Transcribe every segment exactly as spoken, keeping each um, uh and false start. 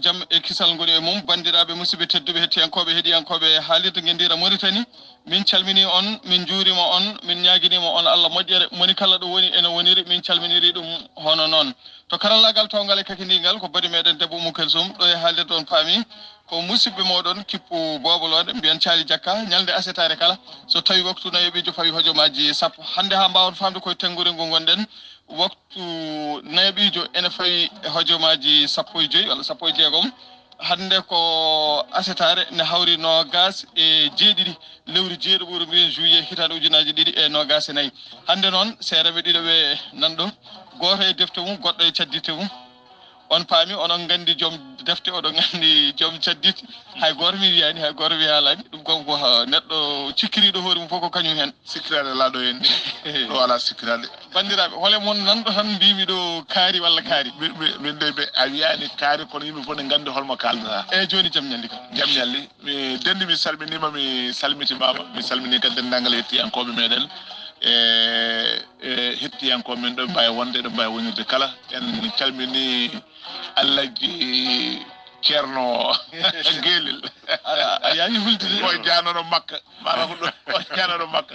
jam e kisal ngoni e mum, banndiraaɓe, musidɓe tedduɓe, hettiyankooɓe, heɗiyankooɓe haalirde Ngenndira Mauritanie. Min calminii on, min njuuriima on, min ñaaginiima on Allah moƴƴere. Moni kala ɗo woni ene woniri, min calminirii ɗum hono noon. To karallaagal toowngal e kakindiingal, ko boni meɗen debbo Umu Kalsum, ɗo e haalirde on paami. Ko musidɓe mooɗon Kippu Boobolooɗe, mbiyan Caali Jakka, ñalnde asetaare kala, so tawi waktu nayoɓiijo fawi hojomaaji sappo. Hannde haa mbaawon faamde koye tenngude ngu ngonɗen, waktu nayoɓiijo ene fawi e hojomaaji sappo e joy walla sappo e jeegom. Hannde ko asetaare, ne hawri noogaas e jeeɗiɗi lewru jeeɗiɓuru mbiyen juillet hitaande ujunaaji ɗiɗi e noogaas e nayi. Hannde noon, seereeɓe ɗiɗo ɓe nan ɗo, gooto e defte mum, goɗɗo e cadditte mum. On paami, oɗon nganndi joom defte, oɗon nganndi joom cadditte. Hay gooto mi wiyaani, hay gooto mi haalaani. Ɗum kam ko, ha, neɗɗo cikkiriiɗo hoore mum fof ko kañum heen. Sikkiraade alaa ɗo heen ni. Ɗo alaa sikkiraade. Banndiraaɓe, hole mon nan ɗo tan mbiymi ɗo kaari walla kaari? Mi, mi, min de, mi, a wiyaani kaari, kono yimɓe fof ne nganndi hol mo kaaldataa. Eeyi, jooni jam ñalli kam. Jam ñalli. Mi denndi, mi salminiima, mi salmitimaama. Mi salminii kadi denndaangal hettiyankooɓe meɗen. E, e hettiyankooɓe men ɗo mbaawi wonde, ɗo mbaawi wonirde kala. En calminii Alhaji Ceerno Gelel. A, a yaani hulde de. Ko jaanoɗo Makka. Maanaam ko ɗo, o jaanoɗo Makka.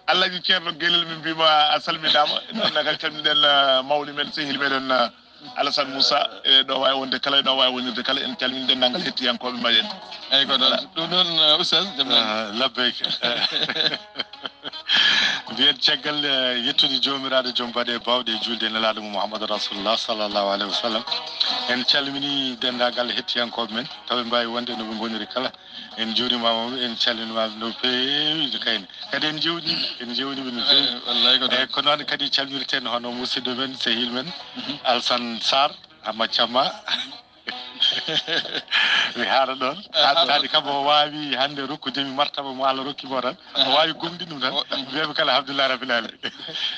Alhaji Ceerno Gelel, min mbiima a salminaama. Noon ne kadi calminen, eh, mawni men, sehil meɗen, eh, Alassane Moussa, e ɗo waawi wonde kala, e ɗo waawi wonirde kala, en calmini denndaangal hettiyankooɓe meɗen. Eeyi, ko ɗoon. Voilà. Ɗum ɗoon, eh, Oustaz, jam nan. Ah, labbayk. Mbiyen caggal, eh, yettude Joomiraaɗo joom baɗe bawɗe e juulde e Nelaaɗo mum Muhammadu Rasulullah sallallahu alaihi wasallam. En calmini denndaangal hettiyankooɓe men, taw ɓe mbaawi wonde no ɓe ngoniri kala. En njuurimaama ɓe, en calminimaama ɓe no feewi no kayne. Kadi en njeewniiɓe, en njeewniiɓe no feewi. Eeyi, wallaahi ko ɗum. Eeyi, ko noon kadi calmirten hono musidɗo men, sehil men, mhm, Alsan Sarr, Hamma Camma. Mi haara ɗoon. Eh, haara. Haɗaani kam o waawi hannde rokkude mi martaba mo Allah rokki mo tan. O, aha, waawi gomɗin ɗum tan. O, mm. Mbiyami kala alhamdulillah rabbil alamin.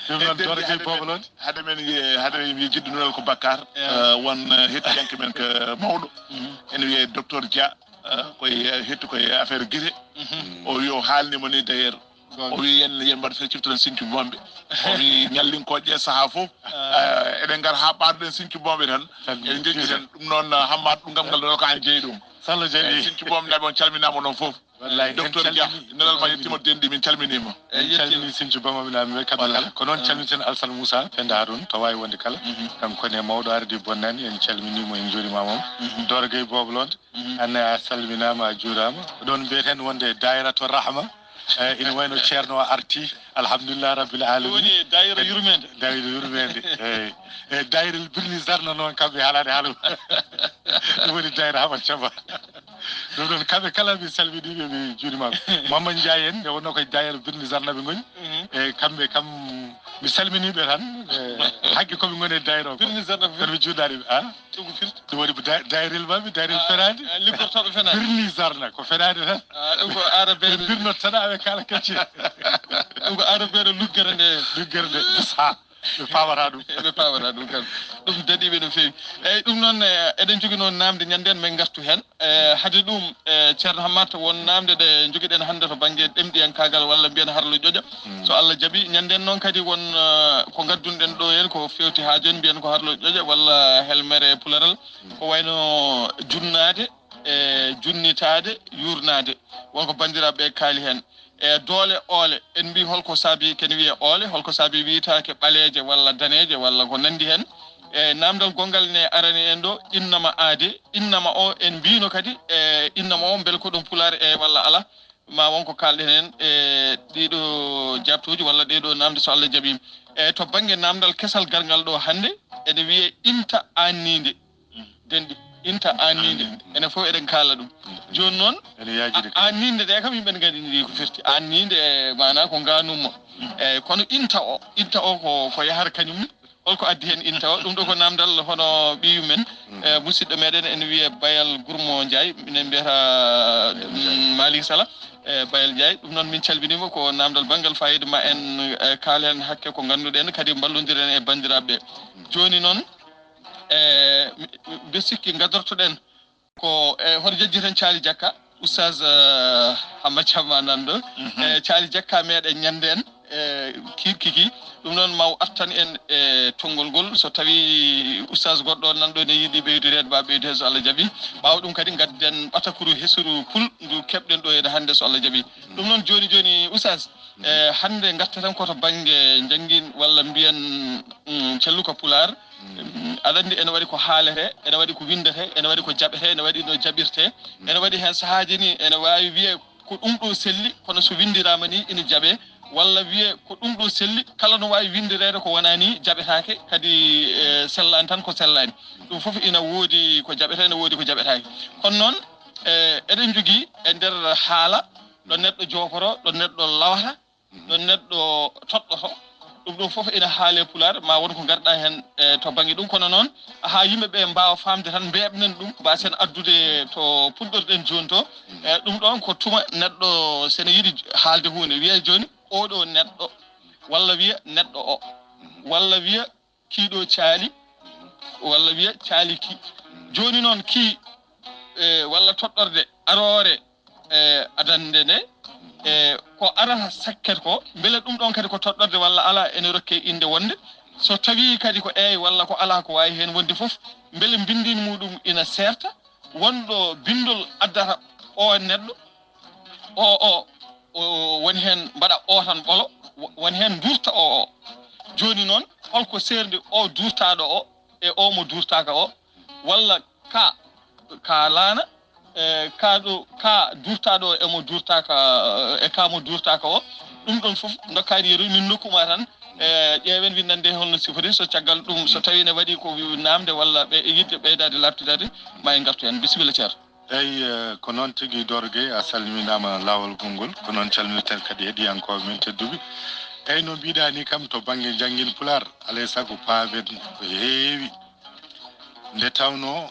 Ɗum noon, Doro Gueye Boobo noon. Hade men wiye, hade men wiye jiɗɗo nulal ko Bakar. Eh. Eh, won, eh, hettiyanke men ko mawɗo. Mhm. Ene wiye Docteur Dia. Eh, koye, eh, hettu koye affaire gite. Mhm. O wi o haalni mo ni d'ailleurs. Goonga. O wi yen, yen mbaɗ feciftoɗen sinki boomɓe. O wi ñallinkooje ɗe sahaa fof. Ah. Eh, eɗen ngara haa ɓaarɗen sinki boomɓe tan. Tan eɗen njejji tan. Ɗum noon, eh, Hammat, ɗum kam ngal ɗo ko an jeyi ɗum. Sallah jaɓi. Eh, sinki boomɓe naaɓe on calminaama onon fof. Wallaahi, en calminii. Docteur Dia, nelal ma yettiima, denndi, min calminiima. En calminii sinki boomɓe naaɓe kamɓe kala. Voilà. Ko noon calminten Alsan Moussa Penda Haroun, to waawi wonde kala. Mhm. Kanko ne mawɗo ardi bonnani, en calminiima, en njuurimaama. Mhm. Doro Gueye Boobo Londe. Mhm. Anne a salminaama, a juuraama. Ɗoon mbiyeten wonde Daayira to Rahma. Eh, ina wayno Ceerno o arti. Alhamdulillah Rabbil Alamin. Ɗum woni daayira yurmeende. Daayira yurmeende. Eeyi. E daayira Birni Zarna noon, kamɓe haalaade haala. Ɗum woni daayira Hammat Caba. Ɗum noon, kamɓe kala mi salminiiɓe, mi juurimaama. Mamman Ndiaye en, nde wonnoo ko daayira Birni Zarna ɓe ngoni. Mhm. E kamɓe kam, mi salminiiɓe tan. E, hakke ko ɓe ngoni e daayira o ko. Birni Zarna ko kono mi juuɗaani ɓe, a? Ɗum ko firti? Ɗum woni ko da-, dayrel maɓɓe, dayrel, ah, fenaande. Ah, liggotooɓe fenaande. Birni Zarna, ko fenaande tan. Ah, ɗum ko arabeere. Ɓe birnoto tan, aɓe kaala kacce. Ɗum ko arabeere luggere nde. Luggere nde, Busha. Ɓe paamata ɗum. Ɓe paamata ɗum kam. Ɗum daɗiiɓe no feewi. Eeyi, ɗum noon, eh, eɗen njogii noon naamnde ñande en, min ngartu heen. Eh, hade ɗum, eh, Ceerno Hammat, won naamnde ɗe njogiɗen hannde to bannge ɗemɗiyankaagal walla mbiyen harlo ƴoƴa. Mm. So Allah jaɓi, ñande en noon kadi won, eh, ko ngaddunɗen ɗo heen ko feewti haa jooni, mbiyen ko harlo ƴoƴa walla helmere pularal. Mm. Ko wayno junnaade, e junnitaade, yuurnaade. Won ko banndiraaɓe ɓe kaali heen. E doole oole, en mbii holko saabi kene wiyee oole, holko saabi wiyetaake ɓaleeje walla daneeje walla ko nanndi heen. E naamndal gonngal ne arani en ɗo, innama aade, innama o en mbiino kadi, e innama o mbele ko ɗum pulaar e walla alaa, ma won ko kaalɗen heen e ɗiɗo jaabtooji walla ɗeɗo naamnde so Allah jaɓii. E to bannge naamndal kesal garngal ɗo hannde, ene wiyee inta aanniinde. Denɗi, inta aanniinde. Aanniinde. Enen fof eɗen kaala ɗum. Mm. Jooni noon, ene yaajiri a-, kadi. Aanniinde nde kam yimɓe ne nganndi ko firti. Aanniinde, e, maanaa ko ngaanumma. Mm. Eeyi, kono inta o, inta o ko, ko yahata kañum ne. Holko addi heen inta o? Ɗum ɗo ko naamndal hono ɓiyu men, mm, e, musidɗo meɗen ene wiyee Bayal Gurmo Ndiaye, minen mbiyata, mm, Malick Sala, e, Bayal Ndiaye. Ɗum noon min calminiima, ko naamndal banngal faayiida ma en, e, kaal heen hakke ko ngannduɗen, kadi mballondiren e banndiraaɓe ɓe. Mm. Jooni noon, e, mi-, mi-, mbe sikki ngadortoɗen ko, e, hoto jejjiten Caali Jakka, Oustaz, e, Hamma Camma nan ɗo. Mhm. E, Caali Jakka meɗen ñande en, e, kiirkiki, Ɗum noon, ma o artan en e tonngol ngol, so tawii ustaas goɗɗo nanɗo ne yiɗi ɓeydude, ma ɓeydu heen, so Allah jaɓii. Ɓaawo ɗum kadi, ngadden ɓatakuru hesuru pul ndu keɓɗen ɗo ene hannde, so Allah jaɓii. Ɗum noon, jooni jooni, ustaas, e hannde ngarten tan ko to bannge njanngin walla mbiyen, mm, celluka pulaar. Mm, aɗa anndi ene waɗi ko haaletee, ene waɗi ko winndetee, ene waɗi ko jaɓetee, ene waɗi no jaɓirtee. Ene waɗi heen sahaaji ni, ene waawi wiyee ko ɗum ɗo selli, kono so winndiraama ni ina jaɓee, walla wiyee ko ɗum ɗo selli, kala no waawi winndireede ko wonaa ni jaɓetaake, kadi, e, sellaani tan ko sellaani. Ɗum fof ina woodi ko jaɓetee, ina woodi ko jaɓetaake. Kono noon, e, eɗen njogii e nder haala ɗo neɗɗo jooporoo, ɗo neɗɗo lawata, ɗo neɗɗo toɗɗoto. Ɗum ɗum fof ina haalee pulaar, ma won ko ngarɗaa heen, e, to bannge ɗum. Kono noon, haa yimɓe ɓe mbaawa faamde tan, mbeeɓnen ɗum, mbaasen addude to puɗɗorɗen jooni to. E, ɗum ɗoon ko tuma neɗɗo, so ene yiɗi haalde huunde, wiya jooni, "Ooɗoo neɗɗo," walla wiya, "Neɗɗo o," walla wiya, "Kii ɗo caali," walla wiya, "Caali kii." Jooni noon, kii, e, walla toɗɗorde aroore, e, adannde nde, e, ko arata sakket ko, mbele ɗum ɗoon kadi ko toɗɗorde walla alaa, ene rokkee innde wonde. So tawii kadi ko eey walla ko alaa ko waawi heen wonde fof, mbele mbinndiin muuɗum ina seerta, wonɗo binndol addata o neɗɗo, o, o, o woni heen mbaɗa o tan ɓolo, wo-, woni heen nduurta o, o. Jooni noon, holko seerndi o duurtaaɗo o e o mo duurtaaka o? Walla ka, ka laana, e ka ɗo, ka duurtaaɗo o e mo duurtaaka, e ka mo duurtaaka o? Ɗum ɗon fof ndokkaani yeru, min nokku ma tan, e ƴeewen winndande holno sifori, so caggal ɗum, so tawii ne waɗi ko wi-, naamde walla ɓe yiɗde ɓeydaade laaɓtidaade, ma en ngartu heen. Bisimilla, Ceerno. Eyi, eh, ko noon tigi, Dooro Gueye, a salminaama laawol konngol. Ko noon calminirten kadi heɗiyankooɓe men tedduɓe. Eyi, no mbiɗa ni kam, to bannge njanngin pulaar, alaa e sago paamen ko heewi. Nde tawnoo,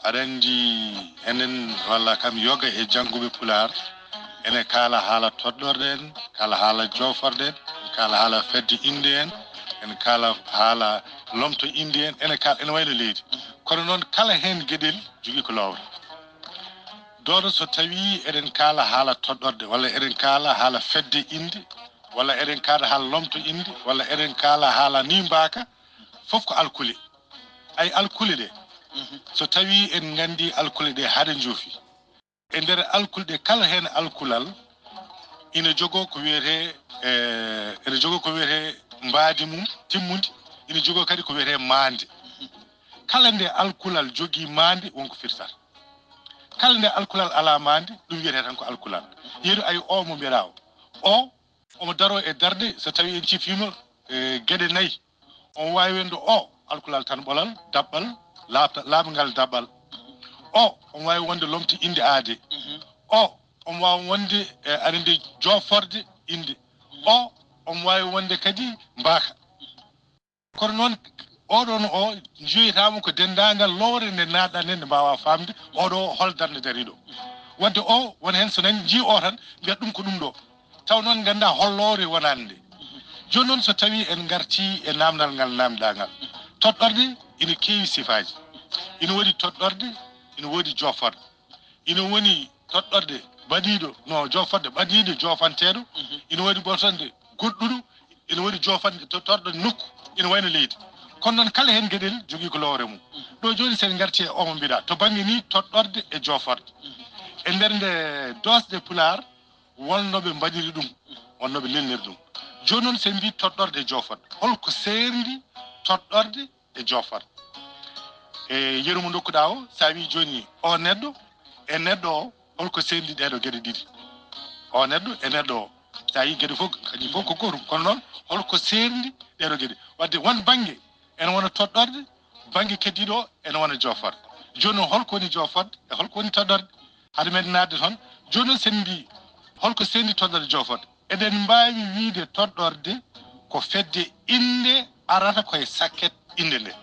aɗa anndi, enen, walla kam, yoga e jannguɓe pulaar, ene kaala haala toɗɗorɗe en, kaala haala jooforɗe en, kaala haala fedde innde en, ene kaala haala lomto innde en, ene kaala, ene wayno leydi. Kono noon, kala heen geɗel jogii ko lowre. Doono, so tawii eɗen kaala haala toɗɗorɗe, walla eɗen kaala haala fedde innde, walla eɗen kaala haala lomto innde, walla eɗen kaala haala nimbaaka, fof ko alkule. Ay, alkule ɗe, so tawii en nganndii alkule ɗe hade njoofi, e nder alkule ɗe, kala heen alkulal ina jogoo ko wiyetee, eh, ina jogoo ko wiyetee mbaadi mum timmundi, ina jogoo kadi ko wiyetee maande. Kala nde alkulal jogii maande, won ko firtata. Kala nde alkulal alaa maande, ɗum wiyetee tan ko alkulal. Yeru, ay, o mo mbiɗa o, o, omo daroo e darnde, so tawii en cifiima, eh, geɗe nayi. On waawi wonde o, alkulal tan ɓolal, daɓɓal, laaɓta-, laaɓngal daɓɓal. O, on waawi wonde lomto innde aade. O, on waawi wonde, eh, aɗa anndi, jooforde innde. O, on waawi wonde kadi mbaaka. Kono noon, oɗon o, njiyoytaama ko denndaangal lowre nde naatɗaa nden, nde mbaawaa faamde oɗo hol darnde dariiɗo. Wadde o, won heen so nani njii o tan, mbiyat ɗum ko ɗum ɗo. Taw noon nganndaa hol lowre wonaande nde. Jooni noon, so tawii en ngartii e naamndal ngal naamnɗaa ngal, toɗɗorde ina keewi sifaaji. Ina woodi toɗɗorde, ina woodi jooforɗe. Ina woni toɗɗorde baɗiiɗo, no, jooforɗe baɗiinde, joofanteeɗo. Ina woodi bortorde goɗɗuɗo, ina woodi joofande to-, torɗo nokku, ina wayno leydi. Kono noon, kala heen geɗel jogii ko lowre mum. Ɗo jooni, so en ngartii e omo mbiɗa, to bannge ni toɗɗorde e jooforde. E nder nde doosɗe pulaar, wonnooɓe mbaɗiri ɗum, wonnooɓe lelniri ɗum. Jooni noon, so en mbii toɗɗorde e jooforde, holko seerndi toɗɗorde e jooforde? E yeru mo ndokkuɗaa o, so a wii jooni o neɗɗo e neɗɗo o, holko seerndi ɗeeɗo geɗe ɗiɗi? O neɗɗo e neɗɗo o, so a yii geɗe fof, kañum fof ko gootum. Kono noon, holko seerndi ɗeeɗo geɗe? Wadde won bannge ene wona toɗɗorde, bannge keddiiɗo o ene wona jooforde. Jooni noon, holko woni jooforde e holko woni toɗɗorde? Hade men naatde toon, jooni noon, so en mbii holko seerndi toɗɗorde e jooforde, eɗen mbaawi wiyde toɗɗorde ko fedde innde arata ko e sakket innde nde.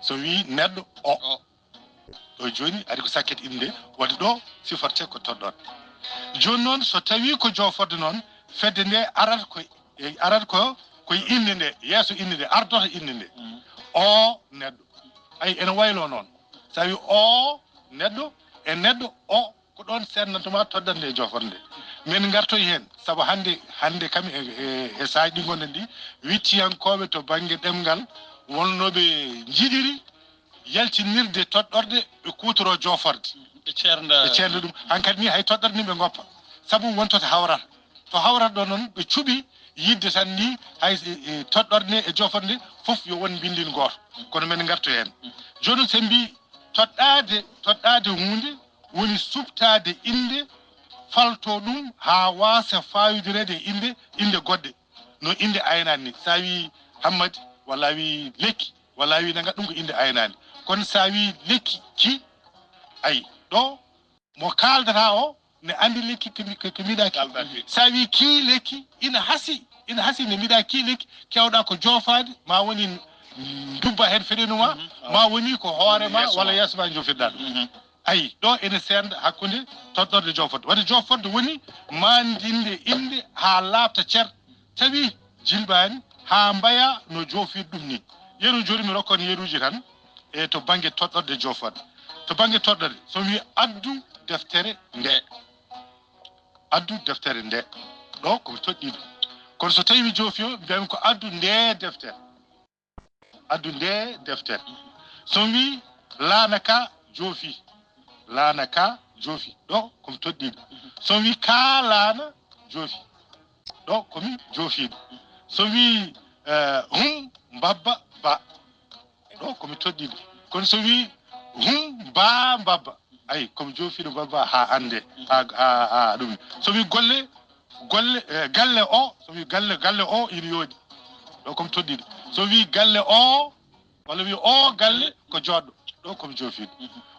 So wii neɗɗo o, o. Ɗo jooni ari ko sakket innde, waɗi ɗo sifortee ko toɗɗorde. Jooni noon, so tawii ko jooforde noon, fedde nde arata ko e, arata ko, ko e innde nde, yeeso innde nde, ardoto innde nde. O neɗɗo. Ay, ene wayloo noon. So a wii o neɗɗo e neɗɗo o, ko ɗoon seednantoma toɗɗorde nde e jooforde nde. Men ngartoy heen, sabu hannde, hannde kam e, e, e saaji ɗi ngonɗen ɗi, wicciyankooɓe to bannge ɗemngal wonnooɓe njiɗiri yaltinirde toɗɗorde ɓe kuutoroo jooforde. Ɓe ceernda. Ɓe ceernda ɗum. Hankadi ni hay toɗɗorde ni ɓe ngoppa. Sabu won to hawrata. To hawrata ɗo noon ɓe cuɓi yiɗde tan ni hay, e, e, toɗɗorde nde e jooforde nde fof yo won mbinndin gooto. Kono men ngartu heen. Jooni noon so en mbii toɗɗaade, toɗɗaade huunde woni suɓtaade innde, falto ɗum haa waasa faawidireede e innde, innde goɗɗe. No innde aynaande ni. So a wii Hammadi, walla a wii Lekki, walla a wii Nanga, ɗum ko innde aynaande. Kono so a wii Lekki, ki, ayi, ɗo mo kaaldata o ne anndi Lekki ko mi-, ko, ko mbiɗa ki. Kaaldata ki. So a wii kii Lekki, ina hasi, ina hasi nde mbiɗa kii Lekki, keewɗa ko joofaade, ma woni ndubba heen feɗenu ma, mhm, ma woni ko hoore ma, walla yeeso ma njofirɗa ɗum. Mhm. Ayi, ɗo ene seernda hakkunde toɗɗorde jooforde. Waɗde jooforde woni maandinde innde haa laaɓta cer, tawi jilɓaani haa mbaya no joofirɗe ɗum ni. Yeru jooni mi rokkan yeruuji tan e to bannge toɗɗorde jooforde. To bannge toɗɗorde, so mi wii addu deftere nde. Addu deftere nde. Ɗo ko mi toɗɗii ɗum. Kono so tawi mi joofi o, mbiyami ko addu nde deftere. Addu nde deftere. So mi wii laana ka joofi. Laana ka joofi. Ɗo ko mi toɗɗii ɗum. So mi wii ka laana joofi. Ɗo ko mi joofi ɗum. So mi wii, eh, hum mbabba ba. Ɗo ko mi toɗɗii ɗum. Kono so mi wii hum ba mbabba. Ayi, ko mi joofiiɗo mbabba haa hannde. Haa, haa, haa ɗum. So mi wii golle, golle, eh, galle o, so mi wii galle, galle o ina yooɗi. Ɗo ko mi toɗɗii ɗum. So mi wii galle o, walla mi wii o galle ko jooɗɗo. Ɗo ko mi joofiiɗo.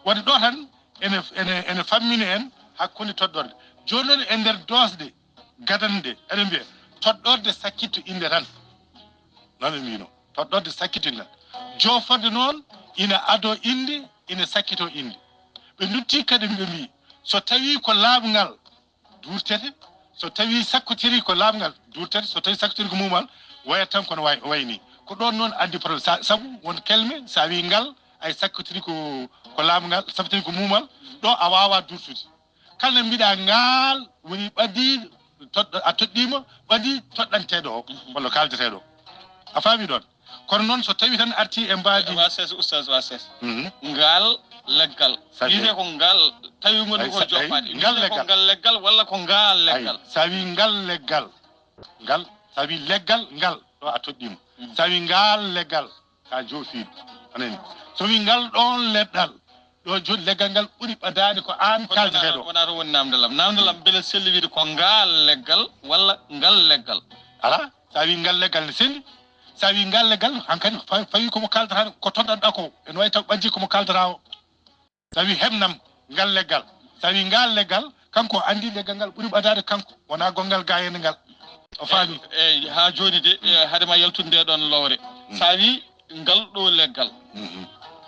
Waɗde ɗo tan ene, ene, ene fammini en hakkunde toɗɗorde. Jooni noon e nder doosɗe gadanɗe, eɗen mbiya toɗɗorde sakkitto innde tan. Noon ɓe mbiyno. Toɗɗorde sakkitto innde tan. Jooforde noon ina adoo innde, ina sakkitoo innde. Ɓe nduttii kadi ɓe mbii, so tawii ko laaɓngal duurtete, so tawii sakkotirii ko laaɓngal duurtete, so tawii sakkotirii ko muumal, wayat tan kono way, wayi nii. Ko ɗoon noon addi problème. Sa-, sabu won kelme, so a wii ngal, ay sakkotirii ko, ko laaɓngal, sakkotirii ko muumal, ɗo a waawaa duurtude. Kala mbiɗa ngaal woni ɓadii toɗɗo-, a toɗɗiima ɓadii toɗɗanteeɗo o, walla kaaldeteeɗo o. A faami ɗoon? Kono noon so tawii tan artii e mbaadi. Wa ses, oustaz, wa ses. Mhm. Ngaal leggal. Sa-, wiyetee ko ngaal, tawi ngoni ko sa-, joppaade. Ngal wiyetee ko leggal. Ngal leggal walla ko ngaal leggal. Sa wii ngal leggal. Ngal, sa wii leggal, ngal, ɗo a toɗɗiima. Mhm. Sa wii ngaal leggal, ka joofiiɗo. A nanii? So wii ngal ɗoon leɗɗal, ɗo jooni leggal ngal ɓuri ɓadaade ko aan kaaldeteeɗo. Wonaa ɗo woni naamndal am. Naamndal am mbele selli wiide ko ngaal leggal walla ngal leggal? Alaa. So a wii ngal leggal ne selli. So a wii ngal leggal, hankadi fa-, fawi ko mo kaaldata ko toɗɗanɗaa ko. Ene wayi taw ɓadii ko mo kaaldata o. So a wii heɓnam ngal leggal. So a wii ngaal leggal, kanko o anndi leggal ngal ɓuri ɓadaade kanko. Wonaa gonngal gaayeende ngal. O faami? Eey, haa jooni de, e, hade ma yaltude ndee ɗoon lowre. Mm. So a wii ngal ɗoo leggal. Mhm.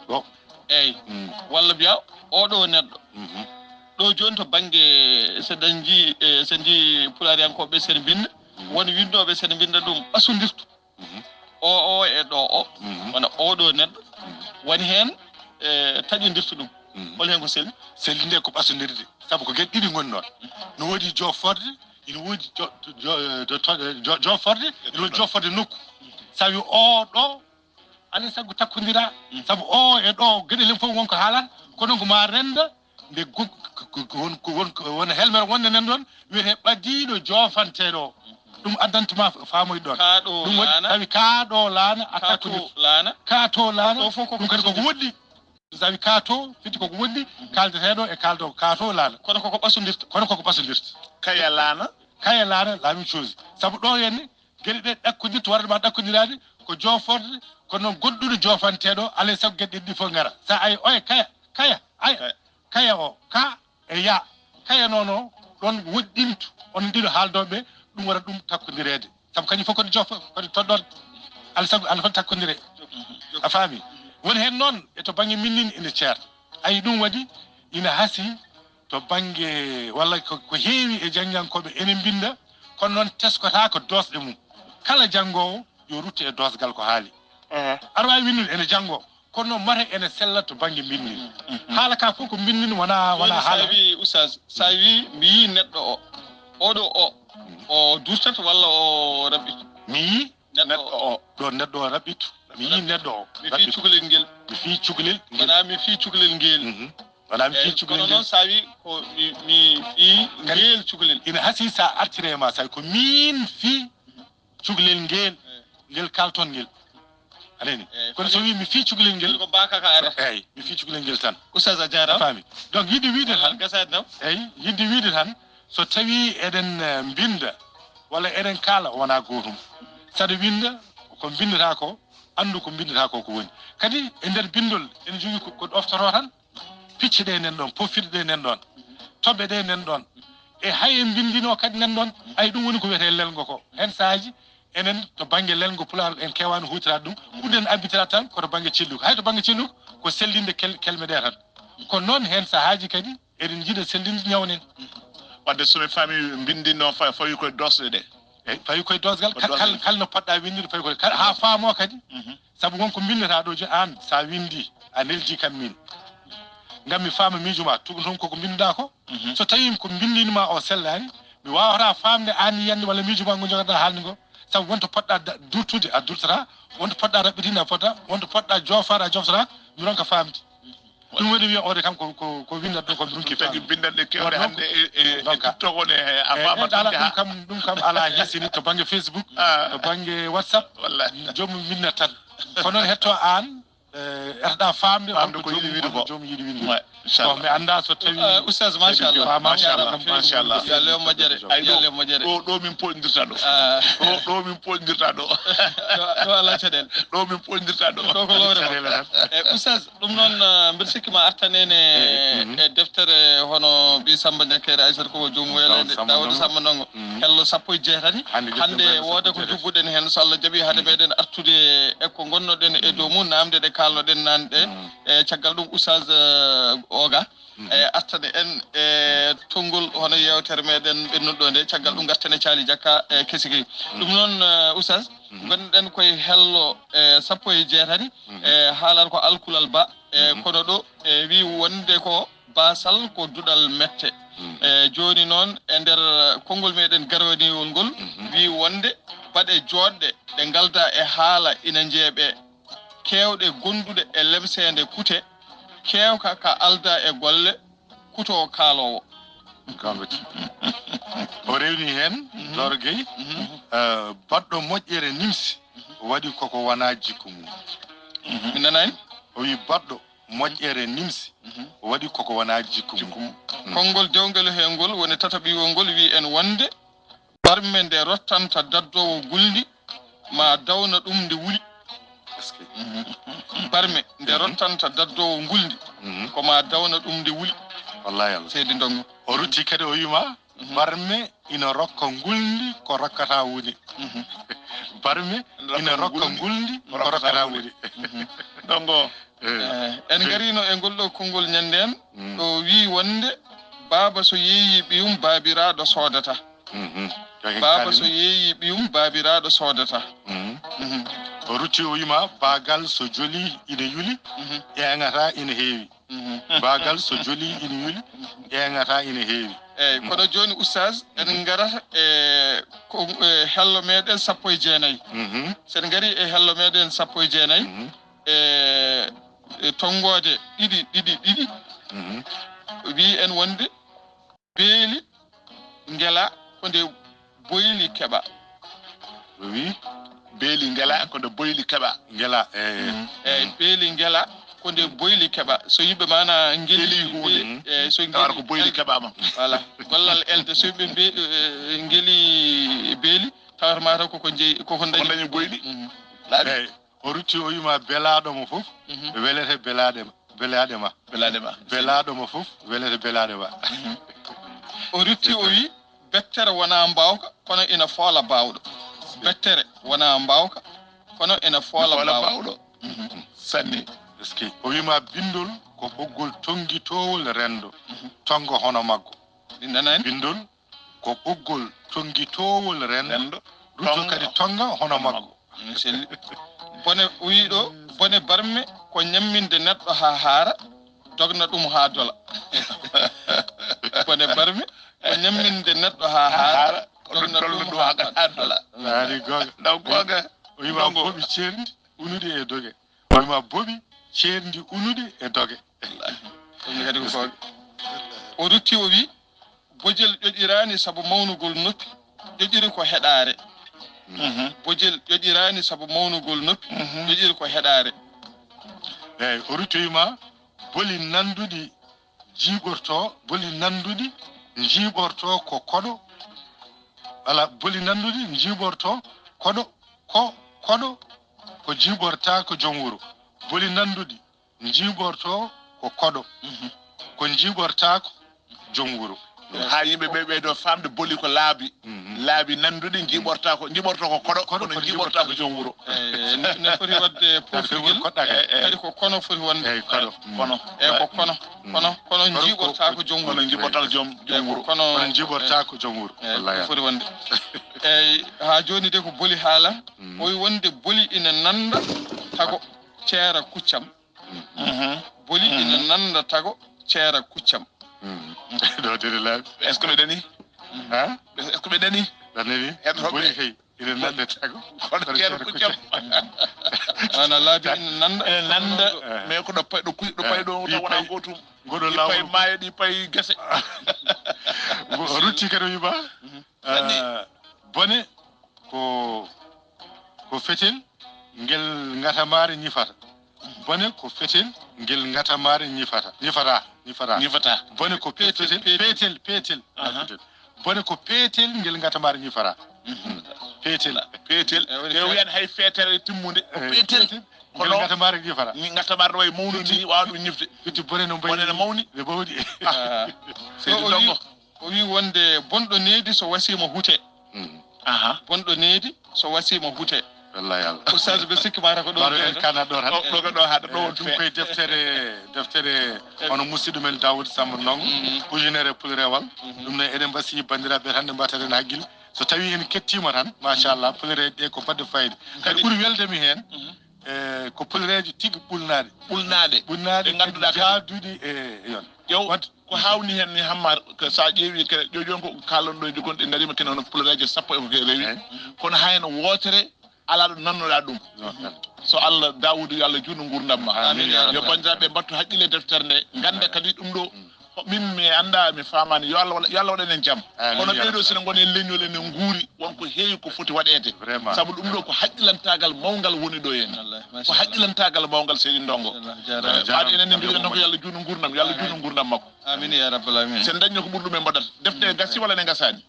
Ɗo. Eey. Mm. Walla mbiyaa oo ɗoo neɗɗo. Mhm. Ɗo jooni to bannge, so en njii, e, so en njii pulaariyankooɓe so ene mbinnda, mm, won winndooɓe so ene mbinnda ɗum ɓasundirtu. Mhm. O, o e ɗo o, mhm, wona oo ɗoo neɗɗo, mhm, woni heen, e, taƴondirta ɗum. Mhm. Hol heen ko selli? Selli nde ko ɓasondirde, sabu ko geɗe ɗiɗi ngoni ɗoon. No woodi jooforde, ina woodi jo-, jo-, jo-, to-, jo-, jooforde, ina woodi jooforde nokku. So a wii oo ɗo, alaa e sago takkondiraa, mhm, sabu oo e ɗo, geɗe heen fof won ko haalata, kono ko ma rennda, nde go-, ko, ko, ko won, ko won, ko won helmere wonde nan ɗoon, wiyetee ɓadiiɗo joofanteeɗo o. Ɗum addanta ma faamoy ɗoon. Kaa ɗo ɗum waɗi laana. Tawi kaa ɗo laana, a takkondirta. Kaa to laana. Kaa to laana. Ɗo fof ko ɗum kadi koko woɗɗi. So tawi kaa to, firti koko woɗɗi, kaaldeteeɗo e kaaldo kaa to laana. Kono koko ɓasondirta. Kono koko ɓasondirta. Kaya laana. Kaya laana, la même chose. Sabu ɗo henne, geɗe ɗe ɗakkondirta, warata ma ɗakkondiraade, ko jooforde, kono noon goɗɗuɗo joofanteeɗo, alaa e sago geɗe ɗiɗi fof ngara. So a ayi oya kaya, kaya, aya, kaya. Kaya o, ka e ya, kaya noon o, ɗoon woɗɗintu, on ɗiɗo haaldooɓe, ɗum wara ɗum takkondireede. Sabu kañum fof kadi joofo, kadi toɗɗoode. Alaa sago, alaa fof takkondiree. A faami? Woni heen noon, e to bannge minnin ene ceer. Ayi, ɗum waɗi, ina hasii, to bannge, walla ko, ko heewi e janngiyankooɓe ene mbinnda, kono noon teskotaako doosɗe mum. Kala janngoowo yo ruttu e doosgal ko haali. Ehe. Aɗa waawi winndude ene janngoo, kono noon mata ene sella to bannge mbinndi. Mhm. Haala ka fof ko mbinndi wonaa, wonaa haala. Jooni, sa wii, oustaz, sa wii, mi yii neɗɗo o, Oɗo o, o durtat walla o raɓɓitu? Mi yii neɗɗo o. Ɗo neɗɗo o raɓɓitu. Mi yii neɗɗo o. Mi fii cukalel ngel. Mi fii cukalel ngel. Wonaa mi fii cukalel ngel. Mhm. Wonaa mi fii cukalel ngel. Kono noon so a wii ko mi, mi fii ngel cukalel. Ina hasii so a artiri e ma, so a wii ko miin fii cukalel ngel, ngel kalton ngel. A nani? Kono so wii mi fii cukalel ngel. Ko baa kaka ara. Eeyi, mi fii cukalel ngel tan. Oustaz a jaaraama. A faami. Donc, yiɗi wiide tan. Gasaade nam. Eeyi, yiɗi wiide tan, so tawii eɗen, eh, mbinnda, walla eɗen kaala, wonaa gootum. Saɗa winnda, ko mbinndataa ko, anndu ko mbinndataa ko ko woni. Kadi, e nder binndol, ene jogii ko, ko ɗoftotoo tan. Picce ɗe nan ɗoon, pofirɗe ɗe nan ɗoon, toɓɓe ɗe nan ɗoon. E hay en mbinndino kadi nan ɗoon, ay ɗum woni ko wiyetee lelngo ko. Heen sahaaji, enen to bannge lelngo Pulaar en keewaani huutoraade ɗum, ɓurɗen abbitoraade tan ko to bannge celluka. Hay to bannge celluka, ko sellinde kel-, kelme ɗe tan. Kono noon, heen sahaaji kadi, eɗen njiɗa sellinde ñaw men. Wadde so mi faami, mbinndinno fa-, fawi koye doosɗe ɗe. Eeyi, fawi koye doosgal, kal-, kal-, kal no poɗɗa winndude, fawi koye, kal-, haa faamoo kadi. Mhm. Sabu won ko mbinndataa ɗo, jo-, aan, so a winndii, a neldii kam miin. Ngam mi faama miijo ma, tuɓu toon koko mbinnduɗaa ko. Mhm. So tawii ko mbinndiin ma o sellaani, mi waawataa faamde aan yiyannde walla miijo ma ngo njogoɗaa haalde ngo. Sabu won to poɗɗaa da-, durtude, a durtataa. Won to poɗɗaa raɓɓitinde, a fotaa. Won to poɗɗaa joofaade, a jooftataa. Mi ronka faamde. Ɗum waɗi wiya, oɗo kam ko, ko, ko winndatɓe ko ɗum ki tagi faami. Binndanɗe kewɗe hannde e, e, e donc, TikTok o ne, e, a faama ɗum kam, ɗum kam alaa hesini to bannge Facebook, ah, to bannge WhatsApp. Wallahi. Joomum winnat tan. Kono noon hetto aan, eh, etoɗaa faamde, faamde ko yiɗi wiide ko. Joomum yiɗi wiide. Ouais, inchallah. Bon, mi anndaa so tawi, eh, Oustaz, machallah. Machallah, machallah. Yo Allah e moƴƴere. Ay, yo Allah e moƴƴere. Ɗo, ɗo min poɗndirta ɗo. Ah. Ɗo, ɗo min poɗndirta ɗo. Ɗo, ɗo alaa caɗeele. Ɗo min poɗndirta ɗo. Ɗo ko lowre ma. Caɗeele tan. Eh, Oustaz, ɗum noon, eh, mbiɗa sikki ma artan en e, eh, mhm, e deftere hono Ɓii Sammba Ñakkeere Aysata ko joom weelede, Daawuda Sammba Ndongo. Mhm. Hello sappo e jeetati. Hannde wooda ko jubbuɗen heen, so Allah jaɓi, hade meɗen artude e ko ngonnoɗen e dow mum, naamnde ɗe kaalnoɗen naane ɗe. Mhm. E caggal ɗum, Oustaz, eh, Oga, mhm, e artane en e tonngol hono yeewtere meɗen ɓennuɗo nde, caggal ɗum ngarten e Caali Jakka e Kesikey. Mhm. Ɗum noon, eh, Oustaz, mhm, ngonɗen koye hello, eh, sappo e jeetati, mhm, e haalata ko alkulal ba, e, mhm, kono ɗo, e, wii wonde ko baasal ko duɗal mette. Mhm. E, jooni noon, e nder konngol meɗen garwaniwol ngol, mhm, wii wonde baɗe jooɗɗe ɗe ngalda e haala ina njeeɓee, keewɗe gonduɗe e lemseende kute, keewka ka alda e golle, kuto kaaloowo. Kaaloowo. O rewni heen, mhm, Loro Gueye, mhm, eh, baɗɗo moƴƴere nimsi, mhm, waɗi koko wonaa jikku mum. Mhm. Mi nanaani? O wi baɗɗo moƴƴere nimsi, mhm, waɗi koko wonaa jikku mum. Jikku mum. Mhm. Konngol dewngel he ngol woni tataɓiwol ngol wi en wonde, barme nde rottanta daddoowo gulndi, ma dawna ɗum nde wuli. Est-ce que? Mhm. Barme nde, mhm, rottanta daddoowo ngulndi, mhm, ko ma dawna ɗum nde wuli. Wallahi Allah. Seydi Ndongo. O rutti kadi o wima, mhm, barme ina rokka ngulndi ko rokkata wuli. Mhm. Barme ina rokka ngulndi ko rokkata wuli. Mhm. Ndongo. Eh, en ngarino e ngol ɗo konngol ñande en, mm, ɗo wii wonde, baaba so yeeyi ɓiyum, baabiraaɗo soodata. Mhm. Baaba so yeeyi ɓiyum, baabiraaɗo soodata. Mhm. Mhm. O rutti o wima, baagal so joli ina yuli, mhm, ƴeeŋata ina heewi. Mhm. Baagal so joli ina yuli, ƴeeŋata ina heewi. Eeyi, mhm, kono jooni, Oustaz, en, mhm, ngarata e ko, e hello meɗen sappo e jeenayi. Mhm. So en ngari e hello meɗen sappo e jeenayi, mhm, e, e tonngoode ɗiɗi, ɗiɗi, ɗiɗi, mhm, wii en wonde beeli ngela ko nde boyli keɓa. O wi? Beeli ngela ko nde boyli keɓa. Ngela, eh. Mhm. Eeyi, mhm, beeli ngela ko nde boyli keɓa. So yimɓe maana ngeli, ngeli huunde, be-, mhm, eh, so ngeli, tawata ko boyli keɓaama. Voilà. Gollal elde, so yimɓe be-, eh, ngeli beeli, tawata mataw koko jeyi, koko dañi boyli. Mhm. Laaɓi. Eeyi. O rutti o wima, belaaɗo mo fof, mhm, welete belaaɗe ma, belaaɗe ma. Belaaɗe ma. Belaaɗo mo fof, welete belaaɗe ma. Mhm. O rutti o wi, bettere wonaa mbaawka, kono ina foola baawɗo. Bettere wonaa mbaawka, kono ina foola baawɗo. Ina foola baawɗo. Mhm. Sanne. Est-ce que? O wima, binndol ko ɓoggol tonngitoowol renndo, mhm, tonnga hono maggo. Ɗi nanaani? Binndol ko ɓoggol tonngitoowol renndo, renndo, rutto kadi tonnga hono maggo. Mm, selli. Bone, o wii ɗo, bone barme ko ñamminde neɗɗo haa haara, dogna ɗum haa dola. Bone barme ko Nemminde neɗɗo haa haara, ko ɗum dolna ɗum haa hala. Ari goonga. Ɗaw goonga. O wiima boɓi ceerndi unude e doge. O wiima boɓi ceerndi unude e doge. Ɗum kadi ko goonga. O rutti o wi, bojel ƴoƴiraani sabu mawnugol noppi, ƴoƴiri ko heɗaare. Bojel ƴoƴiraani sabu mawnugol noppi, ƴoƴiri ko heɗaare. Eeyi, o rutti o wiima boli nannduɗi jiiɓorto, boli nannduɗi njiiɓorto ko koɗo. Ala, boli nannduɗi njiiɓorto koɗo, ko koɗo, ko jiiɓortaako joom wuro. Boli nannduɗi njiiɓorto ko koɗo, ko njiiɓortaako joom wuro. Haa yimɓe ɓe ɓeydo faamde boli ko laabi, laabi nannduɗi njiiɓortaako, njiiɓorto ko koɗo, kono njiiɓortaako joom wuro. Eeyi, ne foti waɗde poftigel, kadi ko kono foti wonde. Eeyi, kono. Kono. Eeyi, ko kono. Kono, kono njiiɓortaako joom wuro. Kono njiiɓortaako joom, joom wuro. Kono njiiɓortaako joom wuro. Eeyi, wallahi. Foti wonde. Eeyi, haa jooni de ko boli haala. O wi wonde boli ina nannda tago ceera kuccam. Boli ina nannda tago ceera kuccam. Ɗo diri laabi. Est-ce que ɓe dani? Ha? Est-ce que ɓe dani? Dani. Heɗotooɓe. Boli kay. Ina nannda tago. Kono ceerno ko jam. Wana laabi ina nannda. Ina nannda. Mais ko ɗo pay, ɗo kuy, ɗo pay ɗo taw wona gootum. Ngoɗo laamu. Ɗi pay maayo, ɗi pay gese. Ngo o rutti kadi o wiima. Bone ko, ko fetel ngel ngatamaare ñifata. Bone ko fetel ngel ngatamaare ñifata. Ñifata, ñifata. Ñifata. Bone ko petel, petel, petel. Bone ko petel ngel ngatamaare ñifata. Petel. Petel. E wiyat hay fetere timmunde. Ko petel. Ngel ngatamaare ñifata. Ngatamaare no wayi mawnude ni, waawa ɗum ñifde. Fitti bone no mbayi. Bone no mawni. No mawni. Seydi Ndongo. O wi wonde bonɗo needi so wasiima hute. Aha. Bonɗo needi so wasiima hute. Wallahi Allah. Oustaz, ɓe sikki mata ko ɗo. Maro en kana ɗo tan. Ɗo ko ɗo haɗa ɗo. Ɗum koye deftere, deftere hono musidɗo men Daoud Samba Ndongo, ujunere pulrewal. Ɗum ne eɗen mbasi banndiraaɓe tan nde mbaɗaten hakkille. So tawi en kettima tan, machallah, pulreeje ɗe ko baɗde fayida. Kadi ɓuri welde mi heen, e ko pulreeje tigi ɓulnaɗe. Ɓulnaɗe. Ɓulnaɗe. Ɗe ngannduɗaa kadi jaaduɗi e yon. Ƴeew. Ko hawni heen ni Hammar, ko so a ƴeewi kene, ƴeew jooni ko kaalon ɗo e jokkon ɗe ndariima kene hono pulreeje sappo e ko rewi. Kono haa heen wootere alaa ɗo nannoɗaa ɗum. So Allah, Daawuudu, yo Allah juutnu nguurndam ma. Amiin, ya rabbal. Yo banndiraaɓe mbattu hakkille e deftere nde, ngannda kadi ɗum ɗo, min mi anndaa, mi faamaani, yo Allah waɗ-, yo Allah waɗan en jam. Amiin, ya rabbal. Kono ɓee ɗo sina ngoni e leñol ene nguuri, won ko heewi ko foti waɗeede. Vraiment. Sabu ɗum ɗo ko haqqilantaagal mawngal woni ɗo heen. Wallahi, machallah. Ko haqqilantaagal mawngal, Seydi Ndongo. Machallah, jaaraama. Ɓaade enen ne njogiɗen tan ko yo Allah juutnu nguurndam, yo Allah juutnu nguurndam makko. Amin ya rabbal alamin. Sen dañi ko ɓuri ɗum en mbaɗat. Defte gasii walla ne gasaani?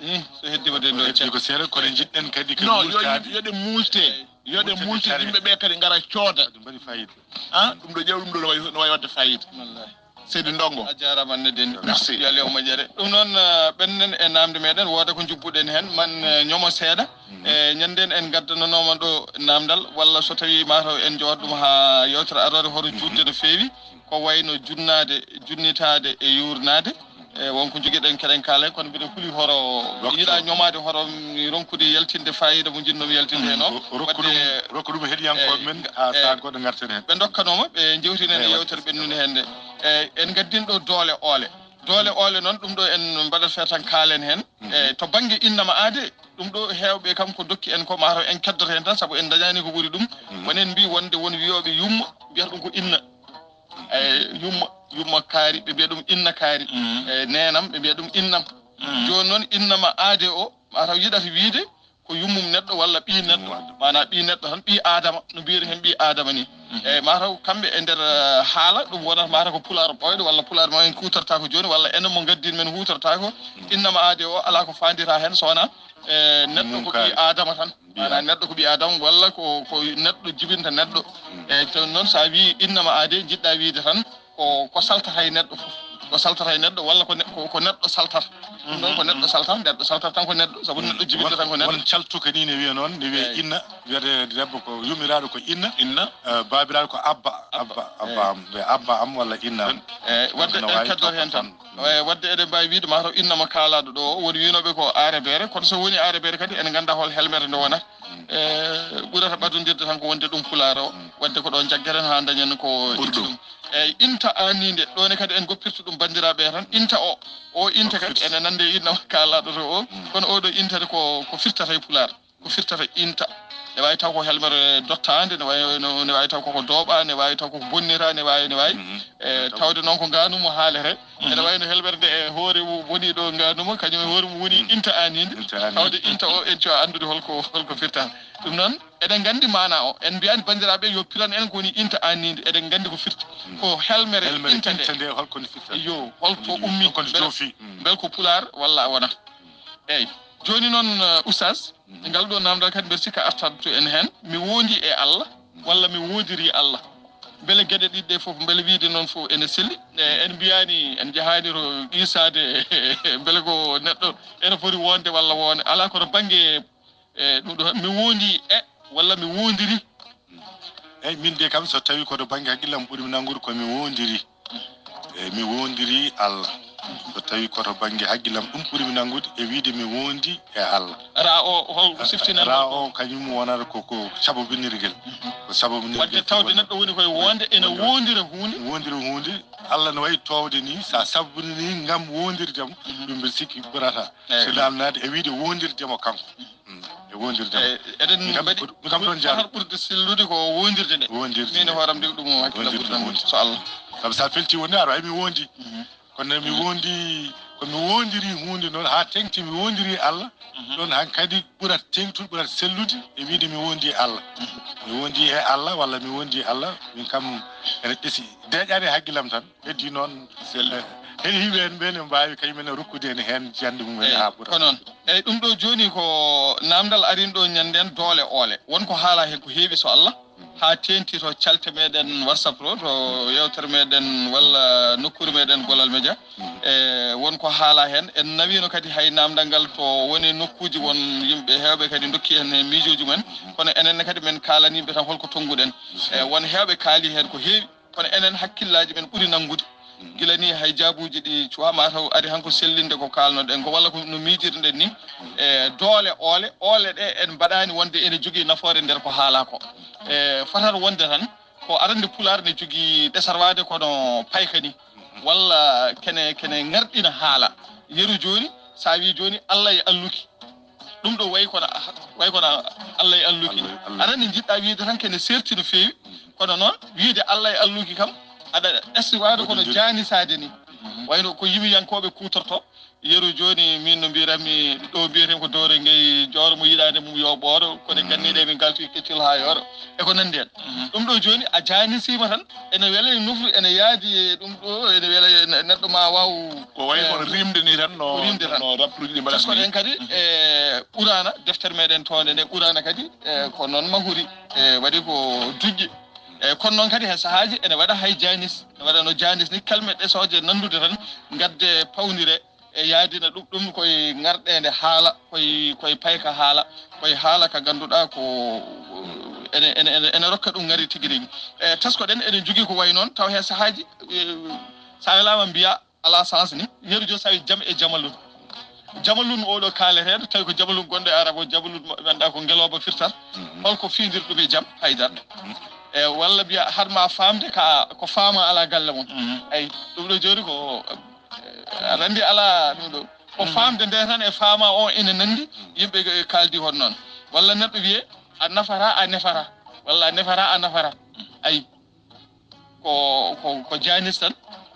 Eh, so heddiima de ɗo. Heddi ko seeɗa, kono njiɗɗen kadi ko non, yo multaade. Yimɓe, yo ɗe multe. Yo ɗe multe, yimɓe ɓe kadi ngara cooda. Ɗum mbaɗi fayida. Ah, ɗum ɗo ƴeew, ɗum ɗo no wayi, no wayi waɗde fayida. Wallahi. Seydi Ndongo. A jaaraama, ne denndi. Merci. Yo Allah moƴƴere. Ɗum noon, eh, ɓenɗen e naamnde meɗen, wooda ko njubbuɗen heen, man, eh, ñomo seeɗa. E ñande en gaddananooma ɗo naamndal, walla so tawii mataw en njowat ɗum haa yewtere aroore, hoto juutde no feewi, ko wayno junnaade, junnitaade e yuurnaade. E won ko njogiɗen keɗen kaala, kono mbiɗa huli horo yiɗa ñomaade, horo mi ronkude yaltinde faayiida mo njiɗnoomi yaltinde heen o. Rokku ɗum, rokku ɗum heɗiyankooɓe men, haa sahaa goɗɗo ngarten heen. Ɓe ndokkanooma, ɓe njewtinen e yewtere ɓennunde heen nde. E en ngaddin ɗo doole oole. Doole oole noon, ɗum ɗo en mbaɗat feere tan kaalen heen. E to bannge innama aade, ɗum ɗo heewɓe kam ko dokki en ko mataw en keddoto heen tan, sabu en ndañaani ko ɓuri ɗum. Won en mbii wonde won wiyooɓe yumma, mbiyata ɗum ko inna. E yumma, yumma kaari, ɓe mbiya ɗum inna kaari. E neenam, ɓe mbiya ɗum innam. Jooni noon, innama aade o, mataw yiɗata wiyde ko yummum neɗɗo walla ɓii neɗɗo, maanaa ɓii neɗɗo tan, ɓii Aadama, no mbiyata heen ɓii Aadama ni. Eeyi, mataw kamɓe e nder, eh, haala, ɗum wonata mataw ko pulaar ɓooyɗo walla pulaar mo en kuutortaako jooni, walla enen mo ngaddin men huutortaako. Innama aade o alaa ko faandira heen so wonaa, eh, neɗɗo ko ɓii Aadama tan. Maanaa neɗɗo ko ɓii Aadama walla ko, ko neɗɗo jibinta neɗɗo. Eeyi, jooni noon so a wii innama aade, njiɗɗaa wiyde tan, ko, ko saltata e neɗɗo fof. Ko saltata e neɗɗo, walla ko ne-, ko, ko neɗɗo saltata. Ɗum ɗon ko neɗɗo saltata, neɗɗo saltata tan ko neɗɗo, sabu neɗɗo jibinta tan ko neɗɗo. Won caltuka ni ne wiya noon, ne wiya inna, wiyata debbo ko yummiraaɗo ko inna, inna. Eh, baabiraaɗo ko abba, abba, abba am, ɓe abba am walla inna am. Eh, wadde en keddor heen tan. Eh, wadde eɗen mbaawi wiyde mataw innama kaalaaɗo ɗo o woni wiynooɓe ko aarebeere, kono so woni aarebeere kadi en nganndaa hol helmere nde wonata. Eh, ɓurata ɓadondirde tan ko wonde ɗum pulaar o, wadde ko ɗo njaggeren haa dañen ko itti ɗum. Eyi, inta aanniinde, ɗo ne kadi en goppirta ɗum banndiraaɓe tan. Inta o, o inta kadi ene nande e inna kaalaaɗo to o. Kono oɗo inta ko, ko firtata e Pulaar. Ko firtata inta. Ne waawi taw ko helmere dottaande, ne waawi, no, ne waawi taw koko dooɓa, ne waawi taw koko bonnira, ne waawi, ne waawi. Mhm. E, tawde noon ko ngaandu mo haalere. Mhm. Ene waawi no helmere nde e hoore mum woni ɗo ngaandu mo, kañum e hoore mum woni inta aanniinde. Inta aanniinde. Tawde inta o en cuwa anndude holko, holko firtata. Ɗum noon, eɗen nganndi maanaa o. En mbiyaani banndiraaɓe yo piran en ko woni inta aanniinde. Eɗen nganndi ko firti. Mhm. Ko helmere inta nde. Helmere inta nde, holko nde firtata? Yo, holto ummi? Holko nde joofi? Mm. Mbel ko Pulaar walla a wonat? Eeyi. Jooni noon, eh, Oustaz, mhm, ngal ɗo naamndal kadi mbeɗa sikka artat to en heen. Mi wondi e Allah, walla mi wondiri Allah? Mbele geɗe ɗiɗi ɗe fof, mbele wiide noon fof ene selli? E, en mbiyaani, en njahaani to qiisaade, mbele ko neɗɗo ene foti wonde walla wonde. Alaa kono bannge, e, ɗum ɗo, mi wondi e, walla mi wondiri? Eeyi, min de kam, so tawii ko to bannge hakkille am, ɓuri mi nanngude ko mi wondiri. Eeyi, mi wondiri Allah. So tawii ko to bannge hakkille am, ɗum ɓuri mi nanngude e wiyde mi wondi e Allah. Ra o, hol siftinanɗo? Ra o, kañum wonata ko, ko sababinirgel. Ko sababinirgel. Wadde tawde neɗɗo woni koye wonde, ene wondira huunde. Wondira huunde. Allah no wayi toowde ni, sa sababini ni ngam wondirde mo, mhm, ɗum mbiɗa sikki ɓurata. Eeyi. So naamnaade e wiyde wondirde mo kanko. Mm, e wondirde. Eyi, eɗen mbaɗi, mi kam ɗoon jaaro. Ɓurɗo sellude ko wondirde nde. Wondirde. Min e hooram de ɗum o hakkille ɓurɗo nanngude, so Allah. Sabu sa felti wonde aɗa wawi mi wondi. Mhm. Kono mi wondi, ko mi wondiri huunde noon haa teŋti mi wondiri Allah. Mhm. Ɗoon hankadi ɓurat teŋtude, ɓurat sellude e wiyde mi wondi Allah. Mhm. Mi wondi e Allah walla mi wondi Allah, min kam ene ɓesi deeƴaani e hakkillam tan. Heddi noon, sel-, eh, heɗi hiɓe en ɓe ne mbaawi kañum en rokkude en heen jannde mum en. Eyi, haa ɓura. Ko noon. Eyi, ɗum ɗo jooni ko naamndal arin ɗo ñannden doole oole. Won ko haala heen ko heewi so Allah, haa teenti to calte meɗen WhatsApp to, to yewtere meɗen walla nokkuure meɗen Gollal Media. Mhm. E, won ko haala heen. En nawino kadi hay naamndal ngal to woni nokkuuji won yimɓe heewɓe kadi ndokki en e miijooji mumen. Mhm. Kono enen ne kadi men kaalani ɓe tan holko tonnguɗen. Mhm. E, won heewɓe kaali heen ko heewi. Kono enen hakkillaaji men ɓuri nanngude. Mm. Gila ni hay jaabuuji ɗi cuwaa, mataw ari han ko sellinde ko kaalnoɗen ko, walla ko no miijirɗen ni. Mm. E doole oole, oole ɗe en mbaɗaani wonde ene jogii nafoore nder ko haalaa ko. E fotata wonde tan, ko arande Pulaar ne jogii ɗesarwaade kono payka ni. Mm-hmm. Walla kene, kene ŋarɗina haala. Yeru jooni, so a wii jooni, Allah e alluki. Ɗum ɗo wayi kono, wayi kono Allah e alluki. Allah e alluki. Aɗa anndi, njiɗɗa wiyde tan kene serti no feewi, kono noon wiyde Allah e alluki kam, aɗa esti waade kono jaanisaade ni. Mhm. Wayno ko yimiyankooɓe kuutorto, yeru jooni min no mbiranmi ɗo mbiyaten ko Doore Ngey, jooro mo yiɗaande mum yo ɓooɗo, kono ganniɗe min ngalti keccol haa yooro. E ko nanndi heen. Mhm. Ɗum ɗo jooni a jaanisiima tan, ene wela e nofru, ene yaadi e ɗum ɗo, ene wela e ne-, neɗɗo ma waaw, ko wayi kono, eh, rimde ni tan, no, ko rimde tan, no rappeluuji ɗi mbaɗata ni. Teskoɗen kadi, mhm, e Quraana, deftere meɗen toonde nde Quraana kadi, e ko noon mahuri, e waɗi ko duƴƴe. E kono noon kadi he sahaaji ene waɗa hay jaanis, ene waɗa no jaanis ni, kalme ɗesooje nanndude tan, ngadde pawnire, e yaadina ɗum, ɗum koye ŋarɗeende haala, koye, koye payka haala, koye haala ka ngannduɗaa ko ene, ene, ene, ene rokka ɗum ŋari tigi rigi. E teskoɗen eɗen njogii ko wayi noon, taw he sahaaji, e, so a welaama mbiyaa alaa sens ni, yeru jo sawi jam e jamalun. Jamalun oɗo kaaleteeɗo, tawi ko jamalun gonɗo e arab o, jamalun mo ɓe anndaa ko ngelooba firtata. Mhm. Holko fiindir ɗum e jam? Haydara. Mhm. E walla mbiya haɗ ma faamde ka ko faama alaa galle mon. Mhm. Eyi, ɗum ɗo jooni ko, e, aɗa anndi alaa ɗum ɗo. Ko, mhm, faamde nde tan e faama o ina nanndi, mhm, yimɓe kaaldi hono noon. Walla neɗɗo wiye a nafata, a nefata. Walla a nefata, a nafata. Ayi. Ko, ko, ko jaanis tan.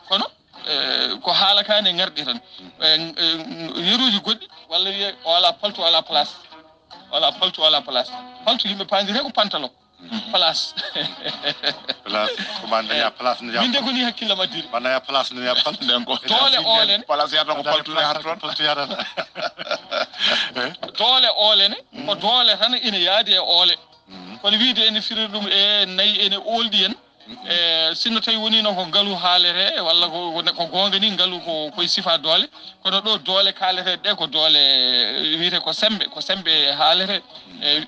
Kono, e, ko haala ka ne ŋarɗi tan. E, e, yeruuji goɗɗi, walla wiye o alaa paltu, o alaa place. O alaa paltu, o alaa place. Paltu yimɓe paandiri ko pantalon. Mhm. Place. Place, ko ma daña place, daña. Min de ko ni hakkillam addiri. Ma daña place, daña paltu. Donc, ko doole oole ne. Place yata ko paltu yata toon. Paltu yata. Eh? Doole oole ne, ko, mhm, doole tan ina yaadi e oole. Mhm. Kono wiide ene firi ɗum e nayi ene oolɗi en. Mhm. E sinno tawi woni noon ko ngalu haalete, walla ko, ko, ko goonga ni, ngalu ko, koye sifa doole. Kono ɗo doole kaalete ɗe ko doole, e, wiyete ko sembe, ko sembe haalete. Mhm. E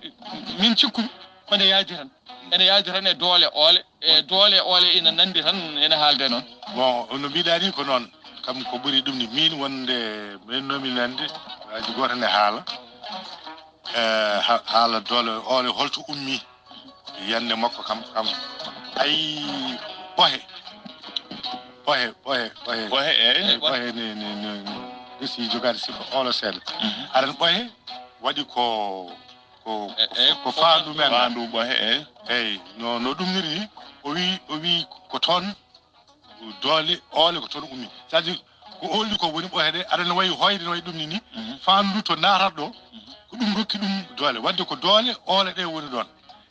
min cikkumi, ko nde yaadi tan. Ene yaadi tan e doole oole, e doole oole ina nanndi tan ene haalde noon. Bon, no mbiɗa ni ko noon, kam ko ɓuri ɗum ni, min wonde min nomi nande, waaji gooto ne haala, e, ha-, haala doole oole holto ummi, yande makko kam, kam, ay, ɓohe, Ɓohe, ɓohe, ɓohe. Ɓohe, eey. Eey, ɓohe ne, ne, ne, ne gasi jogaade sifa oolo seeɗa. Aran ɓohe waɗi ko, ko, e, e, ko faandu men. Faandu ɓohe, eey. Eey, no, no ɗum niri ni, o wi, o wi ko toon doole oole ko toon ummi. C'est-à-dire, ko ooldi ko woni ɓohe ɗe, aɗa no wayi hoyde no wayi ɗum ni ni. Faandu to naatat ɗo, ko ɗum rokki ɗum doole. Wadde ko doole oole ɗe woni ɗoon.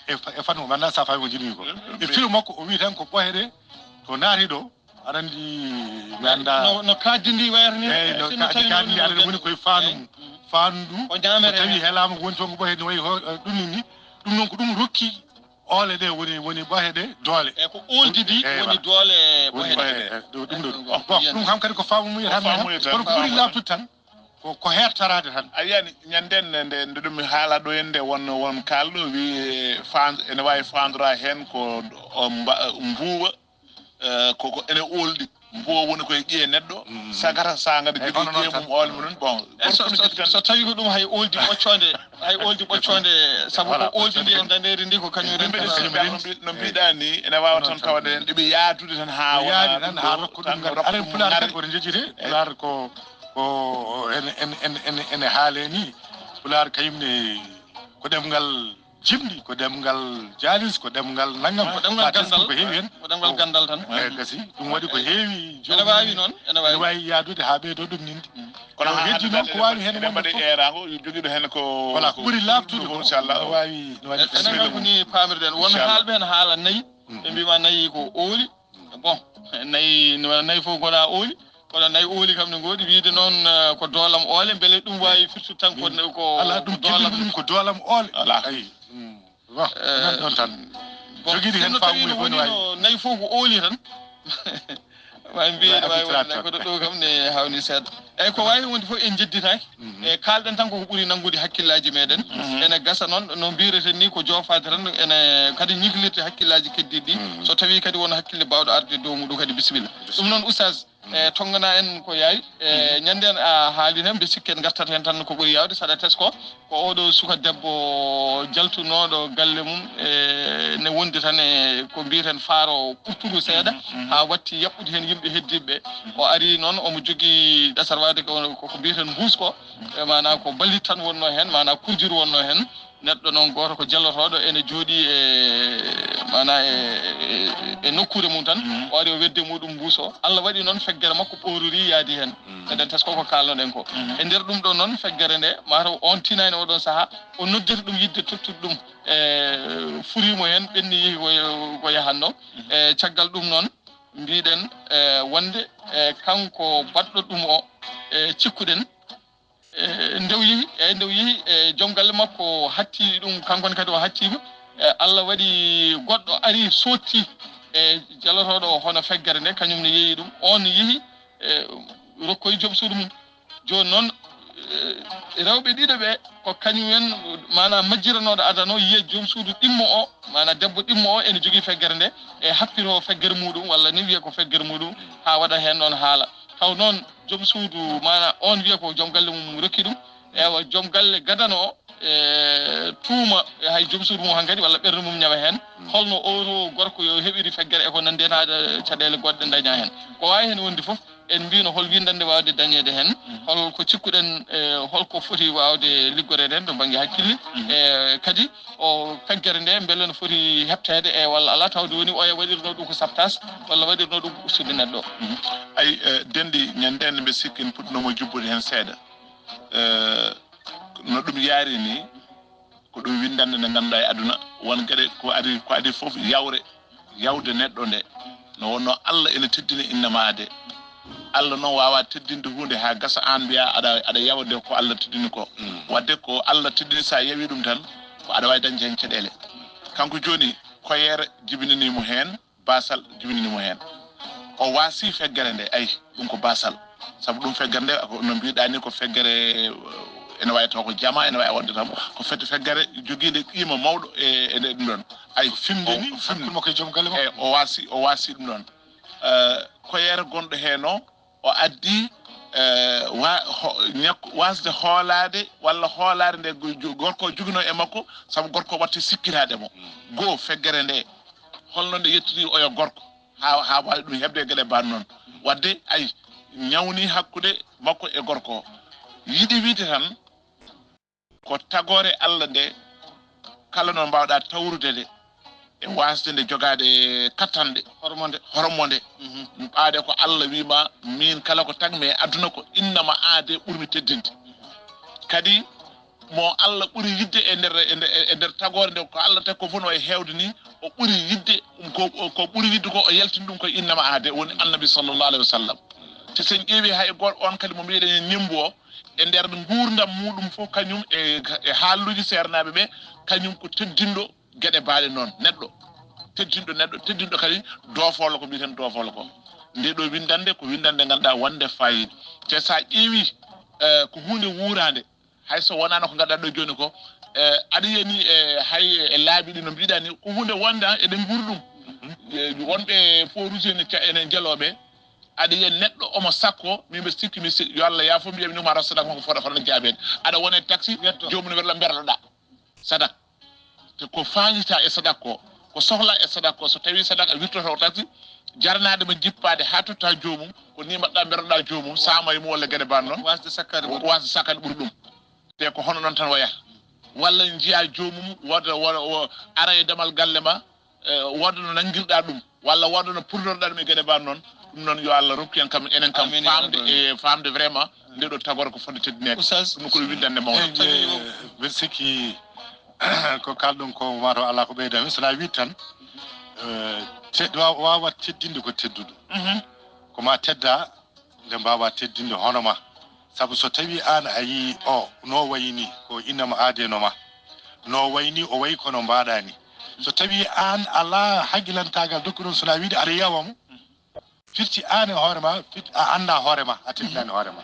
E fa-, e fannu, maintenant, ça fait ko jiɗmi ko. E filo makko, o wi tan ko ɓohe ɗe, to naati ɗo, aɗa anndi, mi annda. No, no kaajdi ndi wayata ni. Eey, no kaajdi, kaajdi ndi aɗa woni koye faandu mum. Faandu ndu, ko ñaameree, so tawi heen helaama ko woni toon ko ɓohe no wayi ho-, ɗum ni ni. Ɗum noon ko ɗum rokki oole ɗe woni, woni ɓohe ɗe doole. Eey, ko ooldi ndi woni doole ɓohe ɗe. Eey, ɗum ɗo. Bon, ɗum kam kadi ko faamu mum tan. Kono ko ɓuri laaɓtude tan, ko, ko heertaraade tan. A yiyani, ñande nde, nde, nde ɗum mi haala ɗo henne, won, won kaalɗo wi, eh, faan-, ene waawi faandora heen ko o mba-, mbuuwa, eh, ko, ko ene ooldi. Mbuuwa woni koye ƴiye neɗɗo, sagata saanga nde jogii ƴiye mum oole mum. Bon, eh, so, so, so tawi ko ɗum hay ooldi ɓoccoonde, hay ooldi ɓoccoonde, sabu ko ooldi ndi e ndaneeri ndi ko kañum ren. No mbi-, no mbiɗa ni, ene waawa tan tawde ɗiɓi yaadude tan haa wona tan, haa rokku ɗum ngar. Aɗa Pulaar kadi woto jejjite, Pulaar ko, ko ene, ene, ene, ene, ene haale ni. Pulaar kañum ne ko ɗemngal jimɗi, ko ɗemngal jaalis, ko ɗemngal nanngam. Ko ɗemngal ganndal, ko heewi heen. Ko ɗemngal ganndal tan. Eey, gasi. Ɗum waɗi ko heewi. Ene waawi noon, ene waawi. Ene waawi yaadude haa ɓeydoo ɗum ninde. Kono haa heddi noon ko waawi heen wonde fof. Eeraango, jogiiɗo heen ko, voilà, ko ɓuri laaɓtude ko, inchallah, no waawi, no waawi. Enen kam ko ni paamirɗen. Won haalɓe heen haala nayi. Ɓe mbiima nayi ko ooli. Bon, nayi, no nayi fof ngonaa ooli. Kono nayi ooli kam ne ngoodi wiyde noon, eh, ko doolam oole, mbele ɗum waawi firtude tan ko, ko, ala, ɗum ko doolam. Ɗum ko doolam oole. Ala. Ayi. Bon, eh, nan ɗon tan. Bon, jogiiɗi heen faamu tawi no woni no nayi fof ko ooli tan. Waawi mbiyeede, waawi wonde kono ɗo kam ne hawni seeɗa. Eyi, ko waawi wonde fof en njedditaaki. E kaalɗen tan koko ɓuri nanngude hakkillaaji meɗen. Ene gasa noon, no mbiyireten ni, ko joofaade tan, ene kadi ñiklirde hakkillaaji keddiiɗi ɗi. So tawii kadi won hakkille baawɗo arde dow muɗum kadi, bisimilla. Ɗum noon, Oustaz, e, tonngana en ko yaawi. E, ñande en a haali heen, mbe sikki en ngartat heen tan ko ɓuri yaawde, saɗa tesko. Ko oɗo suka debbo jaltunooɗo galle mum, e, ne wondi tan e ko mbiyeten faaro ɓurtugu seeɗa, haa watti yaɓɓude heen yimɓe heddiiɓe ɓe. O ari noon, omo jogii ɗasarwaade ko, ko, ko mbiyeten mbuus ko, e, maanaa ko mballit tan wonnoo heen, maanaa kurjuru wonnoo heen. Neɗɗo noon gooto ko jallotooɗo ene jooɗii e, maanaa e, e, e nokkuure mum tan. O ari o weddi e muɗum mbuus o. Allah waɗi noon feggere makko ɓoorurii yaadi heen. Eɗen tesko ko kaalnoɗen ko. E nder ɗum ɗo noon, feggere nde, mataw on tinani oɗon sahaa, o noddiri ɗum yiɗde tottude ɗum, e, furii mo heen, ɓenni yehi ko, ko yahatnoo. E, caggal ɗum noon, mbiɗen, e, wonde, e, kanko baɗɗo ɗum o, e, cikkuɗen, e, nde o yehi, e, nde o yehi, e, joom galle makko hatti ɗum, kanko ne kadi o hattiima. E, Allah waɗi goɗɗo ari sotti, e, jalotooɗo o hono feggere nde, kañum ne yehi ɗum. On yehi, e, rokkoyi joom suudu mum. Jooni noon, e, rewɓe ɗiɗo ɓe, ko kañum en, maanaa majjiranooɗo adano, yiya joom suudu ɗimmo o, maanaa debbo ɗimmo o, ene jogii feggere nde, e happiroo feggere muɗum, walla ni wiya ko feggere muɗum, haa waɗa heen noon haala. Taw noon, joom suudu, maanaa on wiya ko joom galle mum rokki ɗum, ewa, joom galle gadano o, e, tuuma, e, hay joom suudu mum hankadi, walla ɓernde mum ñawa heen, holno oo to gorko yo heɓiri feggere e ko nanndi heen, haa caɗeele goɗɗe daña heen. Ko waawi heen wonde fof, en mbiino hol winndannde waawde dañeede heen, hol ko cikkuɗen, e, hol ko foti waawde liggoreede heen to bannge hakkille, e, kadi o feggere nde mbele no foti heɓteede, e, walla alaa, tawde woni oya waɗirnoo ɗum ko saptaas, walla waɗirnoo ɗum ko ustude neɗɗo. Ay, e, denɗi ñande nde mbe sikki en puɗɗinooma jubbude heen seeɗa. E, no ɗum yaari ni, ko ɗum winndannde nde ngannduɗaa e aduna, won geɗe ko adi, ko adi fof yawre, yawde neɗɗo nde. No wonno Allah ene teddini innama de. Allah noon waawaa teddinde huunde haa gasa aan mbiyaa aɗa, aɗa yawa nde ko Allah teddini ko. Waɗde ko Allah teddini, so a yawii ɗum tan, ko aɗa waawi dañde heen caɗeele. Kanko jooni, koyeere jibinanii mo heen, baasal jibinani mo heen. O waasi feggere nde, ay, ɗum ko baasal. Sabu ɗum feggere nde, ko no mbiɗaa ni, ko feggere, eh, ene waawi taw ko jama, ene waawi wonde tan ko fete feggere jogiinde qiima mawɗo e, e nde ɗum ɗon. Ay, fimde ni, o, fimde. Hakkunde makko e joom galle makko. Eyi, o waasi, o waasi ɗum ɗon. Eh, koyeere gonɗo heen o, o addi, eh, wa-, ho-, ñakku-, waasde hoolaade walla hoolaade nde go-, jo-, gorko o joginoo e makko, sabu gorko o watti sikkitaade mo. Goo, feggere nde, holno nde yettirii oya gorko? haa, haa waawi ɗum heɓde e geɗe baan noon. Waɗde, ay, ñawni hakkunde makko e gorko o. Yiɗi wiide tan, ko tagoore Allah nde, kala no mbaawɗaa tawrude nde, e waasde nde jogaade kattanɗe, hormonde, hormonde. Mhm. Ɓaade ko Allah wiima, miin kala ko tagmi e aduna ko innama aade ɓurmi teddinde. Kadi mo Allah ɓuri yidde e nder, e nder, e nder tagoore nde, ko Allah tagi ko fof no e heewde ni, o ɓuri yidde, ko, ko ɓuri yidde ko o yaltini ɗum ko innama aade, woni Annabi sallallahu alaihi wasallam. Te sen ƴeewi hay goto on kadi mo mbiɗen e nimbo o, e nder nguurndam muɗum fof kañum e, e haaluuji seernaaɓe ɓe, kañum ko teddinɗo geɗe baaɗe noon. Neɗɗo teddinɗo, neɗɗo teddinɗo kadi doofolo ko mbiyeten doofolo ko. Nde ɗo winndannde ko winndannde ngannduɗaa wonde faayiida. Te so a ƴeewi, eh, ko huunde wuuraande, hay so wonaano ko ngannduɗaa ɗo jooni ko, eh, aɗa yiya ni, eh, hay e laabi ɗi no mbiɗa ni, ko huunde wonde, ah, eɗen nguuri ɗum. Eh, wonɓe Faux Rouge ene ca-, ene njelooɓe, aɗa yiya neɗɗo omo sakko, min mbiɗa sikki, mi si-, yo Allah yaafo, mbiya mi numaaro sadak makko fota, fota jaabeede. Aɗa wona e taxi, joomum ne werla mberloɗaa. Sadak. Te ko faañita e sadak ko, ko sohla e sadak ko, so tawi sadak a wirtoto o taxi, jaranaade ma jippaade haa totta joomum, ko ni mbaɗɗa mberloɗaa joomum, saama e mum walla geɗe baan noon. Waasde sakkaade ɓuri. Waasde sakkaade ɓuri ɗum. Te ko hono noon tan wayata. Walla njiya joomum, wooda, wooda, o ara e damal galle ma, eh, wooda no nanngirɗaa ɗum, walla wooda no purnorɗaa ɗum e geɗe baan noon. Ɗum noon yo Allah rokku en kam, enen kam, amiin, ya faamde, rabbal aalamiin, e faamde vraiment nde ɗo tagoore ko fotde teddineede. Oustaz. Ɗum ko ɗum winndannde mawɗo. Eyi, eh, mbeɗa sikki ko kalɗon ko maa taw alaa ko ɓeyda mi, so wonaa wiide tan, eh, te-, wa-, waawat teddinde ko tedduɗo. Mhm. Ko ma tedda nde mbaawa teddinde hono ma. Sabu so tawi aan a yii o no wayi ni, ko innama aade no ma. No wayi ni, o wayi kono mbaɗa ni. So tawi aan alaa hakkilantaagal dokkuɗon, so wonaa wiide aɗa yawa mo, firti aan e hoore ma, firti a anndaa hoore ma, a teddinaani hoore ma.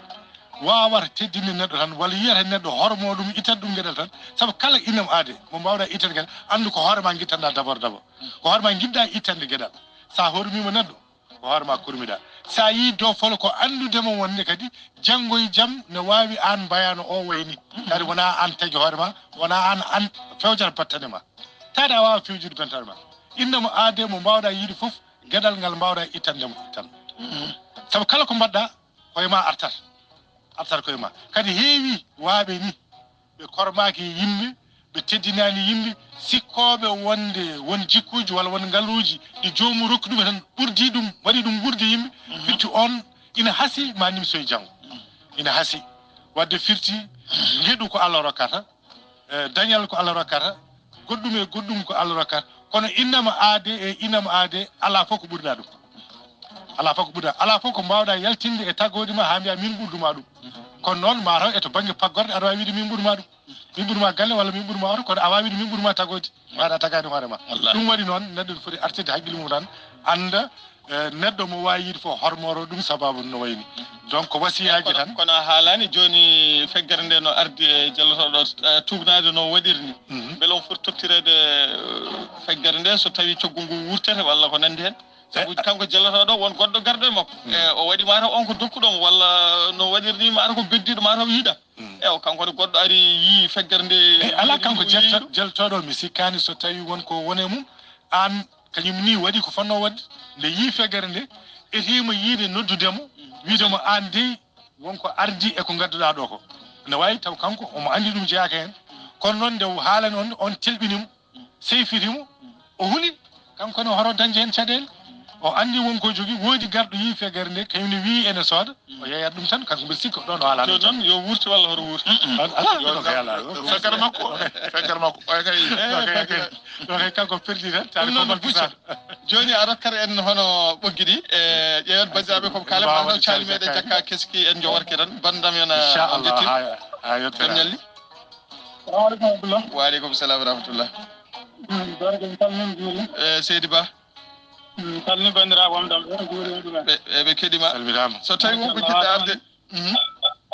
Waawata teddinde neɗɗo tan, walla yiyata neɗɗo hormo ɗum, ittata ɗum geɗal tan. Sabu kala innama aade, mo mbaawɗa ittande geɗal, anndu ko hoore ma ngittanɗaa d'abord, d'abord. Ko hoore ma ngiɗɗa ittande geɗal. Sa hormiima neɗɗo, ko hoore ma kurmiɗa. Sa yii doofolo ko anndude mo wonde kadi, janngo e jam ne waawi aan mbayaano o wayi ni. Kadi wonaa aan tagi hoore ma, wonaa aan, aan fewjata battane ma. Taade a waawaa fewjude battane ma. Innama aade mo mbaawɗa yiide fof, geɗal ngal mbaawɗa ittande mo, ittan. Mhm. Sabu kala ko mbaɗɗa, ko e ma artata. Artata ko e ma. Kadi heewi waaɓe ni, ɓe kormaaki yimɓe, ɓe teddinaani yimɓe, sikkooɓe wonde won jikkuuji walla won ngaluuji ɗi joomum rokki ɗum tan, ɓurdi ɗum, waɗi ɗum ɓurdi yimɓe, mhm, firti on ina hasii ma nimsoy janngo. Ina hasii. Waɗde firti, ngeɗu ko Allah rokkata, eh, dañal ko Allah rokkata, goɗɗum e goɗɗum ko Allah rokkata. Kono innama aade e innama aade, alaa fof ko ɓurɗa ɗum. Alaa fof ko ɓurɗa. Alaa fof ko mbaawɗa yaltinde e tagooɗi ma haa mbiya min ɓurɗuma ɗum. Kono noon, ma taw e to bannge paggorde aɗa waawi wiide min ɓurma ɗum. Min ɓurma galle walla min ɓurma oto, kono a waawi wiide min ɓurma tagooɗi. Mbaɗa tagaani hoore ma. Wallaahi. Ɗum waɗi noon, neɗɗo ne foti artirde hakkille mum tan, annda, eh, neɗɗo mo waawi yiide fof hormoro ɗum sababu no wayi ni. Donc, ko wasiyaaji tan. Kono, kono a haalaani jooni feggere nde no ardi e jellotooɗo, eh, tuugnaade no waɗiri ni. Mhm. Mbele on foti tottireede, eh, feggere nde so tawi coggu ngu wurtete walla ko nanndi heen? Sabu, eh, kanko jellotooɗo won goɗɗo garɗo e makko. Mm. E o waɗi mataw on ko dokkuɗo mo walla no waɗiri ni mataw ko beddiiɗo mataw yiɗa. Mm. E o kanko ne goɗɗo ari yii feggere nde. E alaa kanko jetta-, jellotooɗo mi sikkaani so tawi won ko woni e mum. Aan kañum ni waɗi ko fotnoo waɗde. Nde yii feggere nde, etiima yiide noddude mo, wiide mo aan dey won ko ardi e ko ngadduɗaa ɗo ko. Ene waawi taw kanko omo anndi ɗum jeyaaka heen. Kono noon nde o haalani on, on telɓini mo, seyfiti mo, o huli, kanko ne hoto dañde heen caɗeele. O anndi won ko jogii, woodi garɗo yii feggere nde, kañum ne wiyi ene sooda, o yeeyat ɗum tan, kanko mbiɗa sikka ɗoon o haalani. Jooni noon yo wuurti walla hoto wuurti? Mm-mm. An-, an-, ɗo kay alaa. Feggere makko, feggere makko, oya kay. Eh, ɗo kay, feggere. Ɗo kay kanko perdi tan, taali ɗum noon ko no bucca. Jooni a rokkat en hono ɓoggi ɗi, e ƴeewat banndiraaɓe ko kaalen, mbaɗa calmi meɗen jakka keski en jowarki tan, banndam yana. Inchallah, haa, haa yettere. Jam ñalli. Salamu aleykum wa rahmatullah. Wa aleykum salam wa rahmatullah. Mm, barke, mi salmini, mi juuri. Eh, seydi Ba. Mm, salmini banndiraaɓe wonɓe ɗon, ɓe juuri, mi juuri. Ɓe, ɓe, ɓe keɗii ma. Salminaama. So tawi won ko jiɗɗa arde. Mhm.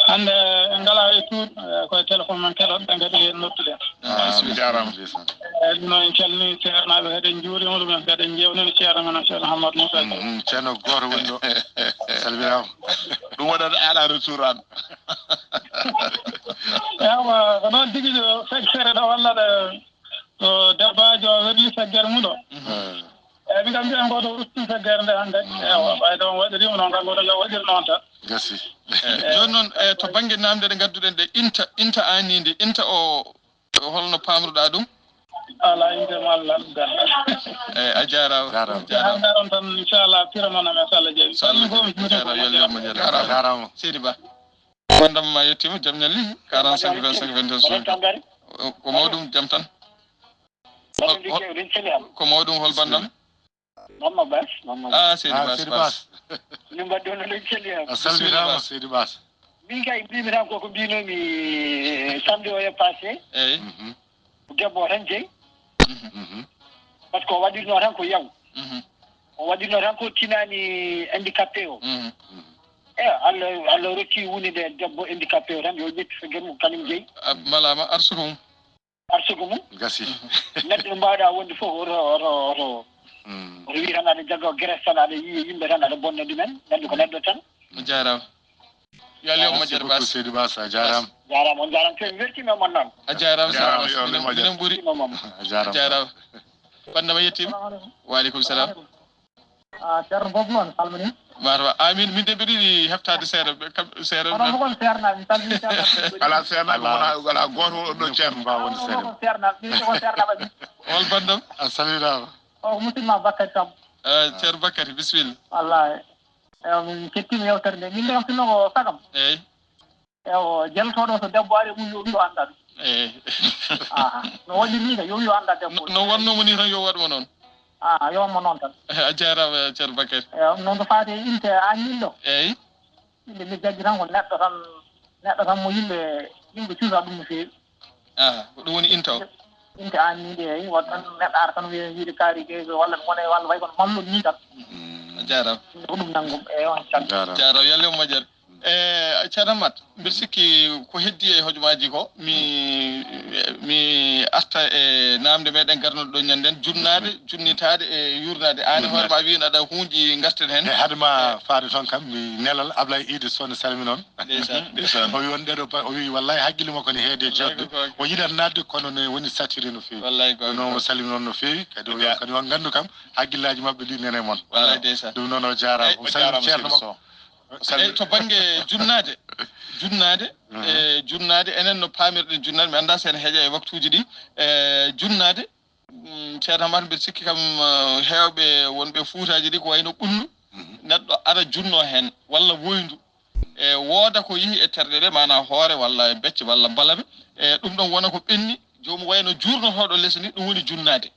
Hannde en ngalaa e tour, eh, ko e téléphone men keɗoton, ɓe ngadi heen noddude. Ah, ah, bisimilla. Jaaraama. Eh, ɗum noon en calmini seernaaɓe, kadi en njuuriima ɗum, kadi en njeewnii ceerno men, ceerno Hammat Moussa. Mm, mm, ceerno gooto woni ɗo. Salminaama. Ɗum waɗata à la retour an. Ewa, ko noon tigi ɗo, feccere ɗo walla ɗo, ɗo dabbaajo o werli feggere mum ɗo. Mm. Eeyi, min kam mbiyen gooto o ustu feggere nde hannde. Ewa, ɓay ɗo on waɗiriima noon, kam gooto yo waɗir noon tan. Gasi. Jooni noon, e, to bannge naamnde ɗe ngadduɗen ɗe, inta, inta aaninde, inta o, o holno paamruɗaa ɗum? Alaa, innde ma Allah, ganda. Eyi, a jaaraama. Jaaraama. Jaaraama. Hannde on tan, inchallah, pire noon amen, so Allah jaɓi. So Allah jaɓi. Jaaraama, yo Allah yurmo, jaaraama. Jaaraama. Seydi Ba. Bandam ma yettiima, jam ñalli, quarante-cinq vingt-cinq vingt-deux soixante-quatre. Ko mawɗum, jam tan. Hol, hol, ko mawɗum, hol bandam? Mamma Bas, Mamma Bas. Ah, Seydi Bas, Seydi Bas. Min mbaɗɗon no leñcel yam. A salminaama, Seydi Bas. Min kay mbimi tan koko mbinomi samedi o e passé. Eyi. Debbo o tan jeyi. Mhm. Par ce que o waɗirno tan ko yaw. Mhm. O waɗirno tan ko tinani handicapé o. Mhm. E Allah, Allah rokki woni nde debbo handicapé o tan yo ƴettu feggere mum kañum jeyi. A malaama arsuko mum. Arsugo mum. Gasi. Neɗɗo no mbaawɗa wonde fof, oto, oto, oto, oto wi tan aɗa jagga o Grèce tan, aɗa yiya yimɓe tan, aɗa bonna ɗumen. Neɗɗo ko neɗɗo tan. A jaaraama. Yo Allah yoɓ moƴƴere, Bas. Seydi Bas, a jaaraama. Jaaraama, on jaaraama. Min weltiima e mon noon. A jaaraama, Seydi Bas. Minen, minen ɓuri. A jaaraama. A jaaraama. Bandam a yettiima. Wa aleykum salam. Ah, Ceerno Bob noon, salmini. Marwa, amin. Min de mbiɗa yiɗi heftaade seeɗa, ɓe kam, seeɗa. Onon fof on seernaaɓe, mi salmini seernaaɓe. Alaa seernaaɓe, wona, alaa gooto on ɗo ceerno. Mbawa wonde seernaaɓe. Seernaaɓe, min ko seernaaɓe. Hol bandam? A salminaama. O ko musidɗo ma Bakary Samb. Eh, Ceerno Bakary, bisimilla. Wallaahi. Ewa, min kettiima yewtere nde. Min de kam sinno ko sagam. Eyi. Ewo, jeltooɗo so debbo ari mum yo ɗum annda ɗum. Eyi. Aha, no waɗiri ni ka, yo, yo annda debbo. No, no wannoo mo ni tan yo waɗ mo noon. Ah, yo mo noon tan. A jaaraama, Ceerno Bakary. Ewo, noon ko faati e inte an min ɗo. Eyi. Inde mi jaggi tan ko neɗɗo tan, neɗɗo tan mo yimɓe, yimɓe cuusa ɗum no feewi. Ah, ko ɗum woni inte o? Inte an ni de, eyi, won tan neɗɗo ara tan wiya, wiide kaari ke, walla wona, walla way kono malluɗo ni tan. Mm, a jaaraama. Ko ɗum nanngum, eyi, on tan. Jaaraama. Jaaraama, yo Allah yoɓ moƴƴere. E, Ceerno Hammat, mbiɗa sikki ko heddi e hojomaaji ko, mi, mi arta e naamnde meɗen garnuɗo ɗo ñanden, junnaade, junnitaade e yuurnaade. Aan e hoore ma wiino aɗa huunji ngarten heen. E hade ma faade toon kam, mi nelal Ablaye Idi Sow ne salmini on. Ndeysaan, ndeysaan. O wi on ɗeɗo pa-, o wi wallahi hakkille makko ne heede e joɗde. O yiɗat naatde kono ne woni saturé no feewi. Wallahi ko. Ɗum noon o salmini on no feewi, kadi o wi on kadi on nganndu kam, hakkillaaji maɓɓe ɗi nene mon. Wallahi ndeysaan. Ɗum noon o jaaraama. Eyi, o salmini ceerno makko. Eyi, to bannge junnaade, junnaade, e junnaade, enen no paamirɗen junnaade, mi anndaa so ene heƴa e waktuuji ɗi, e junnaade, mm, Ceerno Hammat, mbiɗa sikki kam, eh, heewɓe wonɓe Fuutaaji ɗi ko wayno ɓullu, neɗɗo ara junno heen, walla woyndu, e wooda ko yihi e terɗe ɗe, maanaa hoore walla e becce walla mbalabe, e ɗum ɗon wona ko ɓenni, joomum wayno juurnotooɗo les ni, ɗum woni junnaade.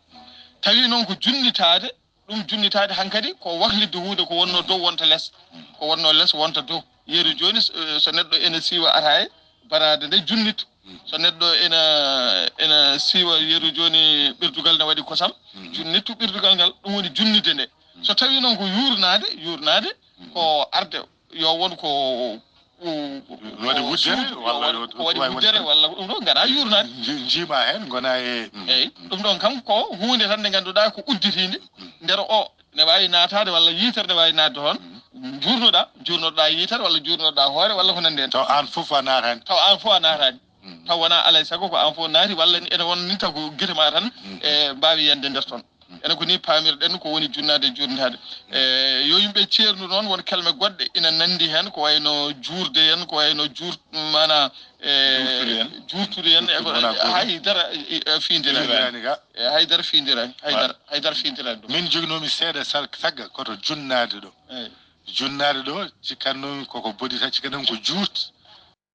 Tawi noon ko junnitaade, ɗum junnitaade hankadi ko waklitde huunde ko wonnoo dow wonta les, ko wonnoo les wonta dow. Yeru jooni, so, so neɗɗo ene siiwa ataaye, baraade nde junnittu. So neɗɗo ena, ena siiwa yeru jooni ɓirdugal ne waɗi kosam, junnittu ɓirdugal ngal, ɗum woni junnitde nde. So tawii noon ko yuurnaade, yuurnaade ko arde yo won ko, ko, ko waɗi wuddere suudu, walla yo ko waɗi wuddere, walla ko ɗum ɗo ngara yuurnaade. Nji-, njiima heen, ngona e, mm. Eyi, ɗum ɗon kam ko huunde tan nde ngannduɗaa ko udditiinde nder o, ne waawi naataade walla yitere ne waawi naatde toon. Njuurnoɗaa, njuurnoɗaa yitere walla njuurnoɗaa hoore walla ko nanndi heen. Taw aan fof a naataani. Taw aan fof a naataani. Taw wonaa alay sago ko aan fof naati walla ene won ni taw ko gite ma tan e mbaawi yande nder toon. Enen ko ni paamirɗen ko woni junnaade e juurnitaade. E, yo yimɓe ceernu noon, won kelme goɗɗe ina nanndi heen, ko wayno juurde en, ko wayno juur-, maanaa, e, juurtude en. Juurtude en, e ko, juurtude wonaa gootum. Hay dara, e, e, fiindiraani. Fiindiraani ga. E, hay dara fiindiraani, hay dara, hay dara fiindiraani ɗum. Min joginoomi seeɗa sal-, sagga koto junnaade ɗo. Eyi. Junnaade ɗo, cikkannoomi koko boni tan, cikkannoomi ko juurt-,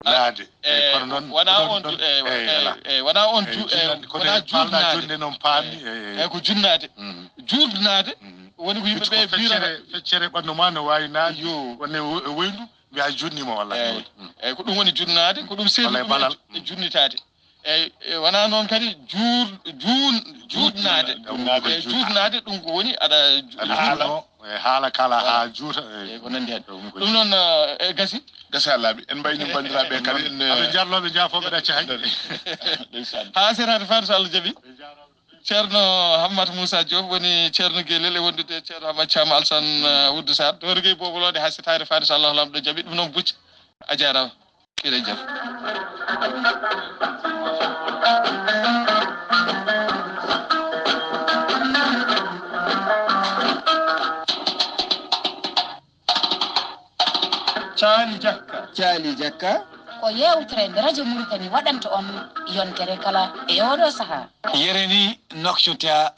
naade. Eh, eyi, kono noon, wonaa on ju-, eyi, eyi, alaa. Eyi, wonaa on ju-, eyi, eyi, junnade, kono wonaa en paalɗaa juutnaade. Juutde noon paami, eyi, eyi, eyi. Eyi, ko junnaade. Juutnaade. Woni ko yimɓe ɓe mbiyata feccere, feccere ɓanndu ma no waawi naatde. Yo. Wonde wo-, woyndu, mbiya juutniima walla. Eyi. Eyi, ko ɗum woni junnaade, ko ɗum seeɗi ɗum e balal. Junnitaade. Eyi, e, wonaa noon kadi juur-, juun-, juutnaade. Juutnaade. Eyi, juutnaade, ɗum ko woni aɗa ju-, aɗa juutnoo. E haala kala haa juuta, e. Eyi, ko nanndi heen. Ɗum ko ɗum noon, e, gasi. Gasi a laaɓi. En mbayni banndiraaɓe kadi en, aɓe jarlooɓe njaafooɓe ɗacca hay. Ndeysaan. Haa seraade faade so Allah jaɓi. Ceerno Hammat Moussa Diop woni Ceerno Gelel e wondude e Ceerno Hammat Thiam Alsan, e, Wuddu Sarr. Doori gay boobo loode haa setaade faade so Allah Laamɗo jaɓi. Ɗum noon bucci. A jaaraama. Hiɗen jam. Caali Jakka. Caali Jakka. Ko yeewtere nde Radio Mauritanie waɗanta on yontere kala e oɗo saha. Yere ndi nokcotea